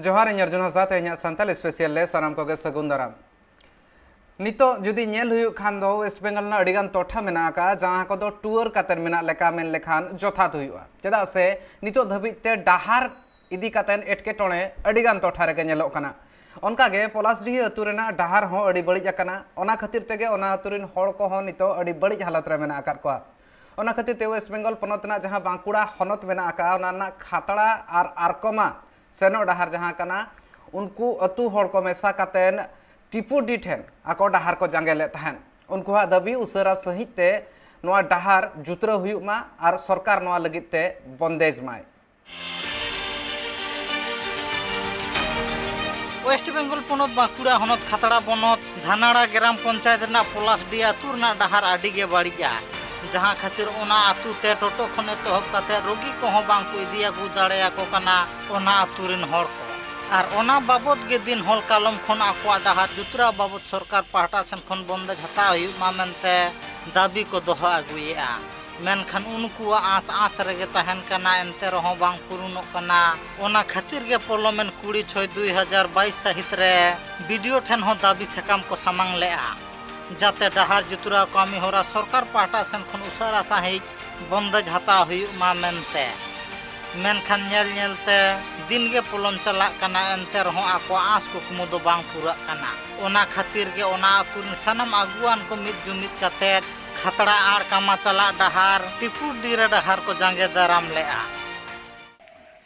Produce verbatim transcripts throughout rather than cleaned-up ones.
ᱡᱚᱦᱟᱨ, ᱤᱧ ᱚᱨᱡᱩᱱ ᱦᱟᱸᱥᱫᱟ᱾ ᱛᱮᱦᱮᱧᱟᱜ ᱥᱟᱱᱛᱟᱲ ᱥᱯᱮᱥᱤᱭᱟᱞ ᱨᱮ ᱥᱟᱱᱟᱢ ᱠᱚᱜᱮ ᱥᱟᱹᱜᱩᱱ ᱫᱟᱨᱟᱢ᱾ ᱱᱤᱛᱚᱜ ᱡᱩᱫᱤ ᱧᱮᱞ ᱦᱩᱭᱩᱜ ᱠᱷᱟᱱ ᱫᱚ, ᱳᱭᱮᱥᱴ ᱵᱮᱝᱜᱚᱞ ᱨᱮᱱᱟᱜ ᱟᱹᱰᱤᱜᱟᱱ ᱴᱚᱴᱷᱟ ᱢᱮᱱᱟᱜ ᱟᱠᱟᱫᱼᱟ, ᱡᱟᱦᱟᱸ ᱠᱚᱫᱚ ᱴᱩᱣᱟᱹᱨ ᱠᱟᱛᱮᱫ ᱢᱮᱱᱟᱜ ᱞᱮᱠᱟ ᱢᱮᱱ ᱞᱮᱠᱷᱟᱱ ᱡᱚᱛᱷᱟᱛ ᱦᱩᱭᱩᱜᱼᱟ᱾ ᱪᱮᱫᱟᱜ ᱥᱮ ᱱᱤᱛᱚᱜ ᱫᱷᱟᱹᱵᱤᱡ ᱛᱮ ᱰᱟᱦᱟᱨ ᱤᱫᱤ ᱠᱟᱛᱮᱫ ᱮᱴᱠᱮᱴᱚᱬᱮ ᱟᱹᱰᱤᱜᱟᱱ ᱴᱚᱴᱷᱟ ᱨᱮᱜᱮ ᱧᱮᱞᱚᱜ ᱠᱟᱱᱟ᱾ ᱚᱱᱠᱟᱜᱮ ᱯᱚᱞᱟᱥᱰᱤᱦᱤ ᱟᱹᱛᱩ ᱨᱮᱱᱟᱜ ᱰᱟᱦᱟᱨ ᱦᱚᱸ ᱟᱹᱰᱤ ᱵᱟᱹᱲᱤᱡ ᱟᱠᱟᱱᱟ᱾ ᱚᱱᱟ ᱠᱷᱟᱹᱛᱤᱨ ᱛᱮᱜᱮ ᱚᱱᱟ ᱟᱹᱛᱩ ᱨᱮᱱ ᱦᱚᱲ ᱠᱚᱦᱚᱸ ᱱᱤᱛᱚᱜ ᱟᱹᱰᱤ ᱵᱟᱹᱲᱤᱡ ᱦᱟᱞᱚᱛ ᱨᱮ ᱢᱮᱱᱟᱜ ᱟᱠᱟᱫ ᱠᱚᱣᱟ᱾ ᱚᱱᱟ ᱠᱷᱟᱹᱛᱤᱨ ᱛᱮ ᱳᱭᱮᱥᱴ ᱵᱮᱝᱜᱚᱞ ᱯᱚᱱᱚᱛ ᱨᱮᱱᱟᱜ ᱡᱟᱦᱟᱸ ᱵᱟᱸᱠᱩᱲᱟ ᱦᱚᱱᱚᱛ ᱢᱮᱱᱟᱜ ᱟᱠᱟᱫᱼᱟ, ᱚᱱᱟ ᱨᱮᱱᱟᱜ ᱠᱷᱟᱛᱲᱟ ᱟᱨ ᱟᱨᱠᱚᱢᱟ ᱥᱮᱱᱚᱜ ᱰᱟᱦᱟᱨ ᱡᱟᱦᱟᱸ ᱠᱟᱱᱟ, ᱩᱱᱠᱩ ᱟᱹᱛᱩ ᱦᱚᱲ ᱠᱚ ᱢᱮᱥᱟ ᱠᱟᱛᱮᱱ ᱴᱤᱯᱩ ᱰᱤ ᱴᱷᱮᱱ ᱟᱠᱚ ᱰᱟᱦᱟᱨ ᱠᱚ ᱡᱟᱸᱜᱮ ᱞᱮᱫ ᱛᱟᱦᱮᱸᱫ᱾ ᱩᱱᱠᱩᱣᱟᱜ ᱫᱟᱹᱵᱤ, ᱩᱥᱟᱹᱨᱟ ᱥᱟᱺᱦᱤᱡ ᱛᱮ ᱱᱚᱣᱟ ᱰᱟᱦᱟᱨ ᱡᱩᱛᱨᱟᱹᱣ ᱦᱩᱭᱩᱜ ᱢᱟ ᱟᱨ ᱥᱚᱨᱠᱟᱨ ᱱᱚᱣᱟ ᱞᱟᱹᱜᱤᱫ ᱛᱮ ᱵᱚᱱᱫᱮᱡᱽ ᱢᱟᱭ᱾ ᱳᱭᱮᱥᱴ ᱵᱮᱝᱜᱚᱞ ᱯᱚᱱᱚᱛ ᱵᱟᱸᱠᱩᱲᱟ ᱦᱚᱱᱚᱛ ᱠᱷᱟᱛᱲᱟ ᱵᱚᱱᱚᱛ ᱫᱷᱟᱱᱟᱲᱟ ᱜᱨᱟᱢ ᱯᱚᱧᱪᱟᱭᱮᱛ ᱨᱮᱱᱟᱜ ᱯᱚᱞᱟᱥᱰᱤ ᱟᱹᱛᱩ ᱨᱮᱱᱟᱜ ᱰᱟᱦᱟᱨ ᱟᱹᱰᱤ ᱜᱮ ᱵᱟᱹᱲᱤᱡᱼᱟ, ᱡᱟᱦᱟᱸ ᱠᱷᱟᱹᱛᱤᱨ ᱚᱱᱟ ᱟᱹᱛᱩ ᱛᱮ ᱴᱳᱴᱳ ᱠᱷᱚᱱ ᱮᱛᱚᱦᱚᱵ ᱠᱟᱛᱮ ᱨᱳᱜᱤ ᱠᱚᱦᱚᱸ ᱵᱟᱝ ᱠᱚ ᱤᱫᱤ ᱟᱹᱜᱩ ᱫᱟᱲᱮᱭᱟᱠᱚ ᱠᱟᱱᱟ ᱚᱱᱟ ᱟᱹᱛᱩ ᱨᱮᱱ ᱦᱚᱲ ᱠᱚ᱾ ᱟᱨ ᱚᱱᱟ ᱵᱟᱵᱚᱛ ᱜᱮ ᱫᱤᱱ ᱦᱚᱞ ᱠᱟᱞᱚᱢ ᱠᱷᱚᱱ ᱟᱠᱚᱣᱟᱜ ᱰᱟᱦᱟᱨ ᱡᱩᱛᱨᱟᱣ ᱵᱟᱵᱚᱛ ᱥᱚᱨᱠᱟᱨ ᱯᱟᱦᱴᱟ ᱥᱮᱱ ᱠᱷᱚᱱ ᱵᱚᱱᱫᱮᱡᱽ ᱦᱟᱛᱟᱣ ᱦᱩᱭᱩᱜ ᱢᱟ ᱢᱮᱱᱛᱮ ᱫᱟᱹᱵᱤ ᱠᱚ ᱫᱚᱦᱚ ᱟᱹᱜᱩᱭᱮᱫᱼᱟ᱾ ᱢᱮᱱᱠᱷᱟᱱ ᱩᱱᱠᱩᱣᱟᱜ ᱟᱸᱥ ᱟᱸᱥ ᱨᱮᱜᱮ ᱛᱟᱦᱮᱱ ᱠᱟᱱᱟ, ᱮᱱᱛᱮ ᱨᱮᱦᱚᱸ ᱵᱟᱝ ᱯᱩᱨᱩᱱᱚᱜ ᱠᱟᱱᱟ᱾ ᱚᱱᱟ ᱠᱷᱟᱹᱛᱤᱨ ᱜᱮ ᱯᱚᱞᱚᱢᱮᱱ ᱠᱩᱲᱤ ᱪᱷᱚᱭ ᱫᱩᱭ ᱦᱟᱡᱟᱨ ᱵᱟᱭᱤᱥ ᱥᱟᱹᱦᱤᱛ ᱨᱮ ᱵᱤ ᱰᱤ ᱳ ᱴᱷᱮᱱ ᱦᱚᱸ ᱫᱟᱹᱵᱤ ᱥᱟᱠᱟᱢ ᱠᱚ ᱥᱟᱢᱟᱝ ᱞᱮᱫᱼᱟ, ᱡᱟᱛᱮ ᱰᱟᱦᱟᱨ ᱡᱩᱛᱨᱟᱣ ᱠᱟᱹᱢᱤ ᱦᱚᱨᱟ ᱥᱚᱨᱠᱟᱨ ᱯᱟᱦᱴᱟ ᱥᱮᱱ ᱠᱷᱚᱱ ᱩᱥᱟᱹᱨᱟ ᱥᱟᱺᱦᱤᱡ ᱵᱚᱱᱫᱮᱡᱽ ᱦᱟᱛᱟᱣ ᱦᱩᱭᱩᱜ ᱢᱟ ᱢᱮᱱᱛᱮ᱾ ᱢᱮᱱᱠᱷᱟᱱ ᱧᱮᱞ ᱧᱮᱞ ᱛᱮ ᱫᱤᱱ ᱜᱮ ᱯᱚᱞᱚᱢ ᱪᱟᱞᱟᱜ ᱠᱟᱱᱟ, ᱮᱱᱛᱮ ᱨᱮᱦᱚᱸ ᱟᱠᱚᱣᱟᱜ ᱟᱸᱥ ᱠᱩᱠᱢᱩ ᱫᱚ ᱵᱟᱝ ᱯᱩᱨᱟᱹᱜ ᱠᱟᱱᱟ᱾ ᱚᱱᱟ ᱠᱷᱟᱹᱛᱤᱨ ᱜᱮ ᱚᱱᱟ ᱟᱹᱛᱩ ᱨᱮᱱ ᱥᱟᱱᱟᱢ ᱟᱹᱜᱩᱣᱟᱹᱱ ᱠᱚ ᱢᱤᱫ ᱡᱩᱢᱤᱫ ᱠᱟᱛᱮᱫ ᱠᱷᱟᱛᱲᱟ ᱟᱲᱠᱟᱢᱟ ᱪᱟᱞᱟᱜ ᱰᱟᱦᱟᱨ ᱴᱤᱯᱩ ᱰᱤ ᱨᱮ ᱰᱟᱦᱟᱨ ᱠᱚ ᱡᱟᱸᱜᱮ ᱫᱟᱨᱟᱢ ᱞᱮᱫᱼᱟ᱾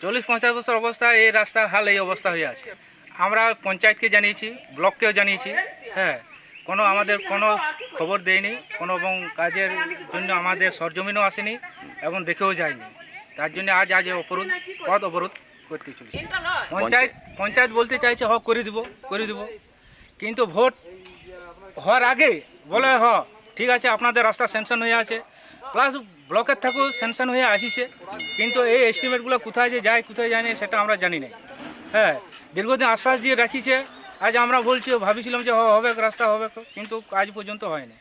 চল্লিশ পঞ্চাশ বছর অবস্থা, এই রাস্তার হাল এই অবস্থা হয়ে আছে। আমরা পঞ্চায়েতকে জানিয়েছি, ব্লককেও জানিয়েছি। হ্যাঁ, কোনো আমাদের কোনো খবর দেয়নি, কোনো এবং কাজের জন্য আমাদের সরজমিনও আসেনি এবং দেখেও যায়নি। তার জন্য আজ আজ অবরোধ, পথ অবরোধ করতে চলেছি। পঞ্চায়েত পঞ্চায়েত বলতে চাইছে, "হ, করে দিব, করে দিব।" কিন্তু ভোট হওয়ার আগে বলে, "হ, ঠিক আছে, আপনাদের রাস্তা স্যাংশন হয়ে আছে, প্লাস ব্লকের থেকেও স্যাংশন হয়ে আসিছে, কিন্তু এই এস্টিমেটগুলো কোথায় যে যায়, কোথায় যায় না, সেটা আমরা জানি না।" হ্যাঁ, দীর্ঘদিন আশ্বাস দিয়ে রাখিছে। আজ আমরা বলছি, ভাবিছিলাম যে হ-, হবে, রাস্তা হবে, কিন্তু আজ পর্যন্ত হয়নি।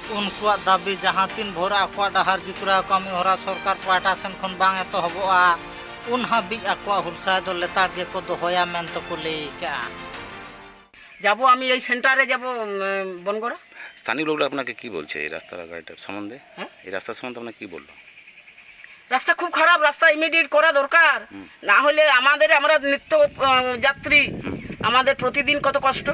ᱩᱱᱠᱩᱣᱟᱜ ᱫᱟᱹᱵᱤ, ᱡᱟᱦᱟᱸ ᱛᱤᱱ ᱵᱷᱳᱨ ᱟᱠᱚᱣᱟᱜ ᱰᱟᱦᱟᱨ ᱡᱩᱛᱨᱟᱣ ᱠᱟᱹᱢᱤ ᱦᱚᱨᱟ ᱥᱚᱨᱠᱟᱨ ᱯᱟᱦᱴᱟ ᱥᱮᱱ ᱠᱷᱚᱱ ᱵᱟᱝ ᱮᱛᱚᱦᱚᱵᱚᱜᱼᱟ, ᱩᱱ ᱦᱟᱹᱵᱤᱡ ᱟᱠᱚᱣᱟᱜ ᱦᱩᱞᱥᱟᱹᱭ ᱫᱚ ᱞᱮᱛᱟᱲ ᱜᱮᱠᱚ ᱫᱚᱦᱚᱭᱟ ᱢᱮᱱᱛᱮ ᱠᱚ ᱞᱟᱹᱭ ᱠᱟᱜᱼᱟ᱾ যাব আমি এই সেন্টারে যাব, উম, বনগড়া। স্থানীয় লোকরা আপনাকে কি বলছে এই রাস্তা গাড়িটার সম্বন্ধে? হ্যাঁ? এই রাস্তা সম্বন্ধে আপনাকে কি বললো? রাস্তা খুব খারাপ, রাস্তা ইমিডিয়েট করা দরকার। হুম। না হলে আমাদের, আমরা নিত্য, আহ, যাত্রী, হুম। আমাদের প্রতিদিন কত কষ্ট।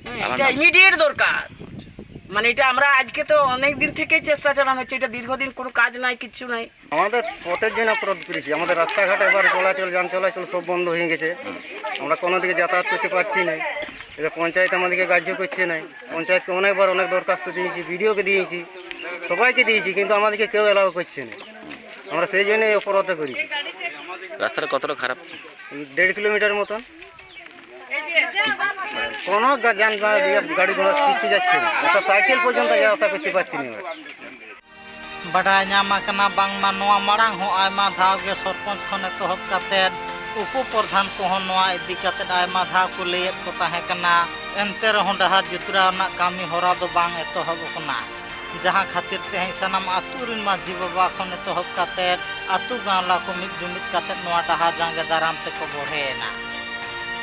হ্যাঁ, আমার এটা নাম ইমিডিয়েট দরকার। আচ্ছা। মানে, এটা আমরা আজকে তো অনেক দিন থেকে চেষ্টা চালানো হচ্ছে, এটা দীর্ঘদিন কোনো কাজ নাই, কিচ্ছু নাই। আমাদের পথের জন্য অবরোধ করেছি, আমাদের রাস্তাঘাট এবার চলাচল, যান চলাচল সব বন্ধ হয়ে গেছে। আমরা কোনো দিকে যাতায়াত করতে পারছি না। এবার পঞ্চায়েত আমাদেরকে গ্রাহ্য করছে না। পঞ্চায়েতকে অনেকবার অনেক দরখাস্ত দিয়েছি, বিডিওকে দিয়েছি, সবাইকে দিয়েছি, কিন্তু আমাদেরকে কেউ অ্যালাউ করছে না। আমরা সেই জন্য এই অবরোধটা করি। রাস্তাটা কতটা খারাপ? দেড় কিলোমিটার মতন। কোনো গা-, যান গা-, ইয়ে, গাড়ি ঘোড়া কিচ্ছু যাচ্ছে না, একটা সাইকেল পর্যন্ত যাওয়া আসা করতে পারছি না আমরা। ᱵᱟᱰᱟᱭ ᱧᱟᱢ ᱟᱠᱟᱱᱟ ᱵᱟᱝᱢᱟ ᱱᱚᱣᱟ ᱢᱟᱲᱟᱝ ᱦᱚᱸ ᱟᱭᱢᱟ ᱫᱷᱟᱣ ᱜᱮ ᱥᱚᱨᱯᱚᱧᱪ ᱠᱷᱚᱱ ᱮᱛᱚᱦᱚᱵ ᱠᱟᱛᱮᱫ ᱩᱯᱚ ᱯᱨᱚᱫᱷᱟᱱ ᱠᱚᱦᱚᱸ ᱱᱚᱣᱟ ᱤᱫᱤ ᱠᱟᱛᱮᱫ ᱟᱭᱢᱟ ᱫᱷᱟᱣ ᱠᱚ ᱞᱟᱹᱭᱮᱫ ᱠᱚ ᱛᱟᱦᱮᱸ ᱠᱟᱱᱟ᱾ ᱮᱱᱛᱮ ᱨᱮᱦᱚᱸ ᱰᱟᱦᱟᱨ ᱡᱩᱛᱨᱟᱣ ᱨᱮᱱᱟᱜ ᱠᱟᱹᱢᱤ ᱦᱚᱨᱟ ᱫᱚ ᱵᱟᱝ ᱮᱛᱚᱦᱚᱵ ᱟᱠᱟᱱᱟ, ᱡᱟᱦᱟᱸ ᱠᱷᱟᱹᱛᱤᱨ ᱛᱮᱦᱮᱧ ᱥᱟᱱᱟᱢ ᱟᱹᱛᱩ ᱨᱤᱱ ᱢᱟᱹᱡᱷᱤ ᱵᱟᱵᱟ ᱠᱷᱚᱱ ᱮᱛᱚᱦᱚᱵ ᱠᱟᱛᱮᱫ ᱟᱹᱛᱩ ᱜᱟᱶᱞᱟ ᱠᱚ ᱢᱤᱫ ᱡᱩᱢᱤᱫ ᱠᱟᱛᱮᱫ ᱱᱚᱣᱟ ᱰᱟᱦᱟᱨ ᱡᱟᱸᱜᱮ ᱫᱟᱨᱟᱢ ᱛᱮᱠᱚ ᱵᱚᱲᱦᱮᱭᱮᱱᱟ᱾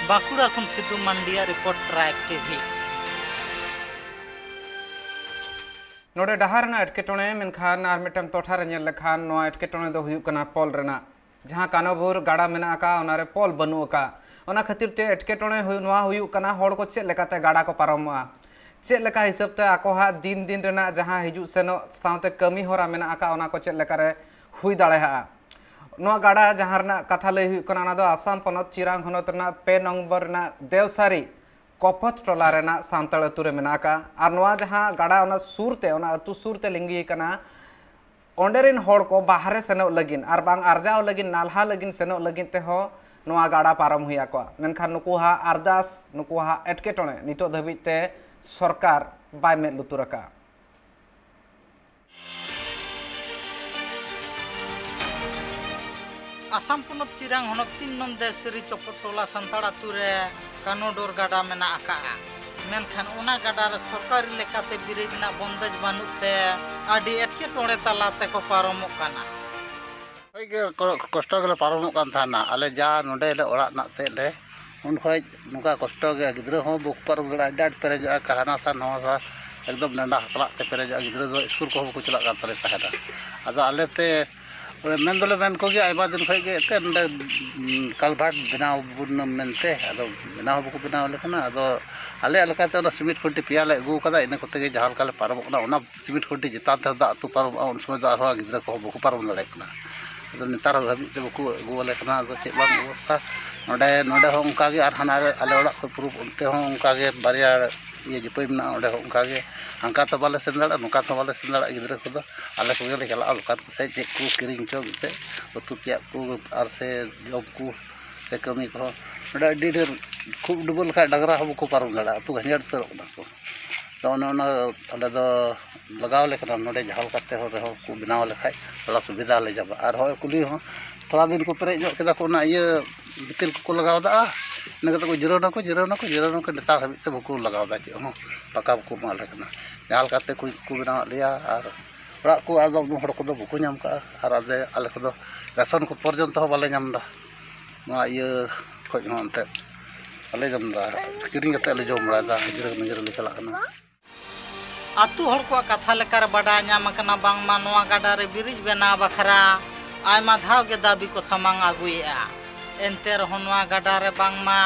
ᱵᱟᱸᱠᱩᱲᱟ ᱠᱷᱚᱱ ᱥᱤᱫᱩ ᱢᱟᱱᱰᱤᱭᱟᱜ ᱨᱤᱯᱳᱨᱴ, ᱴᱨᱟᱭᱤᱵᱽ ᱴᱤᱵᱷᱤ᱾ ᱱᱚᱰᱮ ᱰᱟᱦᱟᱨ ᱨᱮᱱᱟᱜ ᱮᱴᱠᱮᱴᱚᱬᱮ, ᱢᱮᱱᱠᱷᱟᱱ ᱟᱨ ᱢᱤᱫᱴᱟᱝ ᱴᱚᱴᱷᱟ ᱨᱮ ᱧᱮᱞ ᱞᱮᱠᱷᱟᱱ ᱱᱚᱣᱟ ᱮᱴᱠᱮᱴᱚᱬᱮ ᱫᱚ ᱦᱩᱭᱩᱜ ᱠᱟᱱᱟ ᱯᱳᱞ ᱨᱮᱱᱟᱜ᱾ ᱡᱟᱦᱟᱸ ᱠᱟᱱᱚᱵᱩᱨ ᱜᱟᱰᱟ ᱢᱮᱱᱟᱜ ᱟᱠᱟᱫ, ᱚᱱᱟᱨᱮ ᱯᱳᱞ ᱵᱟᱹᱱᱩᱜ ᱟᱠᱟᱫ᱾ ᱚᱱᱟ ᱠᱷᱟᱹᱛᱤᱨ ᱛᱮ ᱮᱴᱠᱮᱴᱚᱬᱮ ᱦᱩᱭ-, ᱱᱚᱣᱟ ᱦᱩᱭᱩᱜ ᱠᱟᱱᱟ, ᱦᱚᱲ ᱠᱚ ᱪᱮᱫ ᱞᱮᱠᱟᱛᱮ ᱜᱟᱰᱟ ᱠᱚ ᱯᱟᱨᱚᱢᱚᱜᱼᱟ, ᱪᱮᱫ ᱞᱮᱠᱟ ᱦᱤᱥᱟᱹᱵ ᱛᱮ ᱟᱠᱚᱣᱟᱜ ᱫᱤᱱ ᱫᱤᱱ ᱨᱮᱱᱟᱜ ᱡᱟᱦᱟᱸ ᱦᱤᱡᱩᱜ ᱥᱮᱱᱚᱜ ᱥᱟᱶᱛᱮ ᱠᱟᱹᱢᱤ ᱦᱚᱨᱟ ᱢᱮᱱᱟᱜ ᱟᱠᱟᱫ, ᱚᱱᱟ ᱠᱚ ᱪᱮᱫ ᱞᱮᱠᱟᱨᱮ ᱦᱩᱭ ᱫᱟᱲᱮᱭᱟᱜᱼᱟ᱾ ᱱᱚᱣᱟ ᱜᱟᱰᱟ ᱡᱟᱦᱟᱸ ᱨᱮᱱᱟᱜ ᱠᱟᱛᱷᱟ ᱞᱟᱹᱭ ᱦᱩᱭᱩᱜ ᱠᱟᱱᱟ, ᱚᱱᱟ ᱫᱚ ᱟᱥᱟᱢ ᱯᱚᱱᱚᱛ ᱪᱤᱨᱟᱝ ᱦᱚᱱᱚᱛ ᱨᱮᱱᱟᱜ ᱯᱮ ᱱᱚᱢᱵᱚᱨ ᱨᱮᱱᱟᱜ ᱫᱮᱣᱥᱟᱨᱤ ᱠᱚᱯᱚᱛ ᱴᱚᱞᱟ ᱨᱮᱱᱟᱜ ᱥᱟᱱᱛᱟᱲ ᱟᱹᱛᱩ ᱨᱮ ᱢᱮᱱᱟᱜ ᱟᱠᱟᱫ᱾ ᱟᱨ ᱱᱚᱣᱟ ᱡᱟᱦᱟᱸ ᱜᱟᱰᱟ, ᱚᱱᱟ ᱥᱩᱨ ᱛᱮ, ᱚᱱᱟ ᱟᱹᱛᱩ ᱥᱩᱨ ᱛᱮ ᱞᱤᱸᱜᱤ ᱟᱠᱟᱱᱟ, ᱚᱸᱰᱮ ᱨᱮᱱ ᱦᱚᱲ ᱠᱚ ᱵᱟᱦᱨᱮ ᱥᱮᱱᱚᱜ ᱞᱟᱹᱜᱤᱫ ᱟᱨ ᱵᱟᱝ ᱟᱨᱡᱟᱣ ᱞᱟᱹᱜᱤᱫ, ᱱᱟᱞᱦᱟ ᱞᱟᱹᱜᱤᱫ ᱥᱮᱱᱚᱜ ᱞᱟᱹᱜᱤᱫ ᱛᱮᱦᱚᱸ ᱱᱚᱣᱟ ᱜᱟᱰᱟ ᱯᱟᱨᱚᱢ ᱦᱩᱭ ᱟᱠᱚᱣᱟ᱾ ᱢᱮᱱᱠᱷᱟᱱ ᱱᱩᱠᱩᱣᱟᱜ ᱟᱨᱫᱟᱥ, ᱱᱩᱠᱩᱣᱟᱜ ᱮᱴᱠᱮᱴᱚᱬᱮ ᱱᱤᱛᱚᱜ ᱫᱷᱟᱹᱵᱤᱡ ᱛᱮ ᱥᱚᱨᱠᱟᱨ ᱵᱟᱭ ᱢᱮᱫ ᱞᱩᱛᱩᱨ ᱟᱠᱟᱫᱼᱟ᱾ ᱟᱥᱟᱢ ᱯᱚᱱᱚᱛ ᱪᱤᱨᱟᱝ ᱦᱚᱱᱚᱛ ᱛᱤᱱ ᱱᱚᱝ ᱫᱮᱣᱥᱤᱨᱤ ᱪᱚᱯᱚᱫ ᱴᱚᱞᱟ ᱥᱟᱱᱛᱟᱲ ᱟᱹᱛᱩ ᱨᱮ ᱠᱟᱱᱳᱰᱳᱨ ᱜᱟᱰᱟ ᱢᱮᱱᱟᱜ ᱟᱠᱟᱫᱼᱟ᱾ ᱢᱮᱱᱠᱷᱟᱱ ᱚᱱᱟ ᱜᱟᱰᱟ ᱨᱮ ᱥᱚᱨᱠᱟᱨᱤ ᱞᱮᱠᱟᱛᱮ ᱵᱨᱤᱡᱽ ᱨᱮᱱᱟᱜ ᱵᱚᱱᱫᱮᱡᱽ ᱵᱟᱹᱱᱩᱜ ᱛᱮ ᱟᱹᱰᱤ ᱮᱴᱠᱮᱴᱚᱬᱮ ᱛᱟᱞᱟ ᱛᱮᱠᱚ ᱯᱟᱨᱚᱢᱚᱜ ᱠᱟᱱᱟ᱾ ᱜᱮ ᱠᱚ-, ᱠᱚᱥᱴᱚ ᱜᱮᱞᱮ ᱯᱟᱨᱚᱢᱚᱜ ᱠᱟᱱ ᱛᱟᱦᱮᱱᱟ᱾ ᱟᱞᱮ ᱡᱟ ᱱᱚᱰᱮ ᱞᱮ ᱚᱲᱟᱜ ᱨᱮᱱᱟᱜ ᱛᱮᱫ ᱞᱮ, ᱩᱱ ᱠᱷᱚᱡ ᱱᱚᱝᱠᱟ ᱠᱚᱥᱴᱚ ᱜᱮ, ᱜᱤᱫᱽᱨᱟᱹ ᱦᱚᱸ ᱵᱟᱠᱚ ᱯᱟᱨᱚᱢ ᱫᱟᱲᱮᱭᱟᱜᱼᱟ, ᱟᱹᱰᱤ ᱟᱸᱴ ᱯᱮᱨᱮᱡᱚᱜᱼᱟ, ᱦᱟᱱᱟ ᱥᱟ ᱱᱚᱣᱟ ᱥᱟ, ᱮᱠᱫᱚᱢ ᱰᱟᱸᱰᱟ ᱦᱟᱠᱞᱟᱜ ᱛᱮ ᱯᱮᱨᱮᱡᱚᱜᱼᱟ, ᱜᱤᱫᱽᱨᱟᱹ ᱫᱚ ᱥᱠᱩᱞ ᱠᱚᱦᱚᱸ ᱵᱟᱠᱚ ᱪᱟᱞᱟᱜ ᱠᱟᱱ ᱛᱟᱞᱮ ᱛᱟᱦᱮᱱᱟ᱾ ᱟᱫᱚ ᱟᱞᱮ ᱛᱮ ᱢᱮᱱ ᱫᱚᱞᱮ ᱢᱮᱱ ᱠᱚᱜᱮᱭᱟ ᱟᱭᱢᱟ ᱫᱤᱱ ᱠᱷᱚᱡ ᱜᱮ, ᱮᱱᱛᱮᱫ ᱱᱚᱰᱮ, ᱩᱸ, ᱠᱟᱞᱵᱷᱟᱴ ᱵᱮᱱᱟᱣ ᱵᱚᱱ ᱢᱮᱱᱛᱮ, ᱟᱫᱚ ᱵᱮᱱᱟᱣ ᱦᱚᱸ ᱵᱟᱠᱚ ᱵᱮᱱᱟᱣ ᱟᱞᱮ ᱠᱟᱱᱟ᱾ ᱟᱫᱚ ᱟᱞᱮᱭᱟᱜ ᱞᱮᱠᱟᱛᱮ ᱚᱱᱟ ᱥᱤᱢᱮᱱᱴ ᱠᱷᱩᱱᱴᱤ ᱯᱮᱭᱟ ᱞᱮ ᱟᱹᱜᱩ ᱟᱠᱟᱫᱟ, ᱤᱱᱟᱹ ᱠᱚᱛᱮ ᱜᱮ ᱡᱟᱦᱟᱸ ᱞᱮᱠᱟ ᱞᱮ ᱯᱟᱨᱚᱢᱚᱜ ᱠᱟᱱᱟ᱾ ᱚᱱᱟ ᱥᱤᱢᱮᱱᱴ ᱠᱷᱩᱱᱴᱤ ᱪᱮᱛᱟᱱ ᱛᱮᱦᱚᱸ ᱫᱟᱜ ᱟᱹᱛᱩ ᱯᱟᱨᱚᱢᱚᱜᱼᱟ, ᱩᱱ ᱥᱚᱢᱚᱭ ᱫᱚ ᱟᱨᱦᱚᱸ ᱜᱤᱫᱽᱨᱟᱹ ᱠᱚᱦᱚᱸ ᱵᱟᱠᱚ ᱯᱟᱨᱚᱢ ᱫᱟᱲᱮᱭᱟᱜ ᱠᱟᱱᱟ᱾ ᱟᱫᱚ ᱱᱮᱛᱟᱨ ᱦᱟᱹᱵᱤᱡ ᱛᱮ ᱵᱟᱠᱚ ᱟᱹᱜᱩᱣᱟᱞᱮ ᱠᱟᱱᱟ᱾ ᱟᱫᱚ ᱪᱮᱫ ᱵᱟᱝ ᱚᱵᱚᱥᱛᱷᱟ, ᱱᱚᱰᱮ, ᱱᱚᱰᱮ ᱦᱚᱸ ᱚᱱᱠᱟ ᱜᱮ, ᱟᱨ ᱦᱟᱱᱟ ᱨᱮ ᱟᱞᱮ ᱚᱲᱟᱜ ᱠᱷᱚᱱ ᱯᱩᱨᱩᱵ ᱚᱱᱛᱮ ᱦᱚᱸ ᱚᱱᱠᱟ ᱜᱮ, ᱵᱟᱨᱭᱟ ᱤᱭᱟᱹ ᱡᱟᱹᱯᱟᱹᱭ ᱢᱮᱱᱟᱜᱼᱟ, ᱚᱸᱰᱮ ᱦᱚᱸ ᱚᱱᱠᱟ ᱜᱮ᱾ ᱦᱟᱱᱠᱟ ᱛᱚ ᱵᱟᱞᱮ ᱥᱮᱱ ᱫᱟᱲᱮᱭᱟᱜᱼᱟ, ᱱᱚᱝᱠᱟ ᱛᱚ ᱵᱟᱞᱮ ᱥᱮᱱ ᱫᱟᱲᱮᱭᱟᱜᱼᱟ᱾ ᱜᱤᱫᱽᱨᱟᱹ ᱠᱚᱫᱚ ᱟᱞᱮ ᱠᱚᱜᱮ ᱞᱮ ᱪᱟᱞᱟᱜᱼᱟ ᱫᱚᱠᱟᱱ ᱠᱚ ᱥᱮᱫ, ᱪᱮᱫ ᱠᱚ ᱠᱤᱨᱤᱧ ᱦᱚᱪᱚ ᱠᱟᱛᱮᱫ ᱩᱛᱩ ᱛᱮᱭᱟᱜ ᱠᱚ ᱟᱨ ᱥᱮ ᱡᱚᱢ ᱠᱚ ᱥᱮ ᱠᱟᱹᱢᱤ ᱠᱚᱦᱚᱸ᱾ ᱱᱚᱰᱮ ᱟᱹᱰᱤ ᱰᱷᱮᱨ ᱠᱷᱩᱵ ᱰᱩᱵᱟᱹ ᱞᱮᱠᱷᱟᱡ ᱰᱟᱝᱨᱟ ᱦᱚᱸ ᱵᱟᱠᱚ ᱯᱟᱨᱚᱢ ᱫᱟᱲᱮᱭᱟᱜᱼᱟ, ᱟᱹᱛᱩ ᱜᱟᱹᱧᱡᱟᱹᱨ ᱩᱛᱟᱹᱨᱚᱜ ᱠᱟᱱᱟ ᱠᱚ᱾ ᱛᱚ ᱚᱱᱮ ᱚᱱᱟ ᱟᱞᱮ ᱫᱚ ᱞᱟᱜᱟᱣ ᱟᱞᱮ ᱠᱟᱱᱟ, ᱱᱚᱰᱮ ᱡᱟᱦᱟᱸ ᱞᱮᱠᱟᱛᱮ ᱦᱚᱲ ᱨᱮᱦᱚᱸ ᱠᱚ ᱵᱮᱱᱟᱣ ᱞᱮᱠᱷᱟᱡ ᱛᱷᱚᱲᱟ ᱥᱩᱵᱤᱫᱷᱟ ᱞᱮ ᱧᱟᱢᱟ᱾ ᱟᱨ ᱦᱚᱸᱜᱼᱚᱭ ᱠᱩᱞᱦᱤ ᱦᱚᱸ ᱛᱷᱚᱲᱟ ᱫᱤᱱ ᱠᱚ ᱯᱮᱨᱮᱡ ᱧᱚᱜ ᱠᱮᱫᱟ ᱠᱚ, ᱚᱱᱟ ᱤᱭᱟᱹ ᱜᱤᱛᱤᱞ ᱠᱚᱠᱚ ᱞᱟᱜᱟᱣ ᱫᱟ, ᱤᱱᱟᱹ ᱠᱟᱛᱮ ᱠᱚ ᱡᱤᱨᱟᱹᱣ ᱱᱟᱠᱚ, ᱡᱤᱨᱟᱹᱣ ᱱᱟᱠᱚ, ᱡᱤᱨᱟᱹᱣ ᱱᱟᱠᱚ, ᱱᱮᱛᱟᱨ ᱦᱟᱹᱵᱤᱡ ᱛᱮ ᱵᱟᱠᱚ ᱞᱟᱜᱟᱣ ᱫᱟ ᱪᱮᱫ ᱦᱚᱸ, ᱯᱟᱠᱟ ᱵᱟᱠᱚ ᱮᱢᱟ ᱞᱮ ᱠᱟᱱᱟ᱾ ᱡᱟᱦᱟᱸ ᱞᱮᱠᱟᱛᱮ ᱠᱩᱧ ᱠᱚᱠᱚ ᱵᱮᱱᱟᱣᱟᱫ ᱞᱮᱭᱟ, ᱟᱨ ᱚᱲᱟᱜ ᱠᱚ ᱟᱫᱚ ᱩᱱᱟᱹᱜ ᱦᱚᱲ ᱠᱚᱫᱚ ᱵᱟᱠᱚ ᱧᱟᱢ ᱠᱟᱜᱼᱟ, ᱟᱨ ᱟᱞᱮ, ᱟᱞᱮ ᱠᱚᱫᱚ ᱨᱮᱥᱚᱱ ᱠᱚ ᱯᱚᱨᱡᱚᱱᱛᱚ ᱦᱚᱸ ᱵᱟᱞᱮ ᱧᱟᱢ ᱫᱟ᱾ ᱱᱚᱣᱟ ᱤᱭᱟᱹ ᱠᱷᱚᱡ ᱦᱚᱸ ᱮᱱᱛᱮᱫ ᱵᱟᱞᱮ ᱡᱚᱢ ᱫᱟ, ᱠᱤᱨᱤᱧ ᱠᱟᱛᱮᱫ ᱞᱮ ᱡᱚᱢ ᱵᱟᱲᱟᱭᱮᱫᱟ, ᱦᱟᱹᱡᱨᱤ ᱦᱟᱹᱡᱨᱤ ᱞᱮ ᱪᱟᱞᱟᱜ ᱠᱟᱱᱟ᱾ ᱟᱹᱛᱩ ᱦᱚᱲ ᱠᱚᱣᱟᱜ ᱠᱟᱛᱷᱟ ᱞᱮᱠᱟᱨᱮ ᱵᱟᱰᱟᱭ ᱧᱟᱢ ᱟᱠᱟᱱᱟ, ᱵᱟᱝᱢᱟ ᱱᱚᱣᱟ ᱜᱟᱰᱟ ᱨᱮ ᱵᱨᱤᱡᱽ ᱵᱮᱱᱟᱣ ᱵᱟᱠᱷᱨᱟ ᱟᱭᱢᱟ ᱫᱷᱟᱣ ᱜᱮ ᱫᱟᱹᱵᱤ ᱠᱚ ᱥᱟᱢᱟᱝ ᱟᱹᱜᱩᱭᱮᱫᱼᱟ᱾ ᱮᱱᱛᱮ ᱨᱮᱦᱚᱸ ᱱᱚᱣᱟ ᱜᱟᱰᱟ ᱨᱮ ᱵᱟᱝᱢᱟ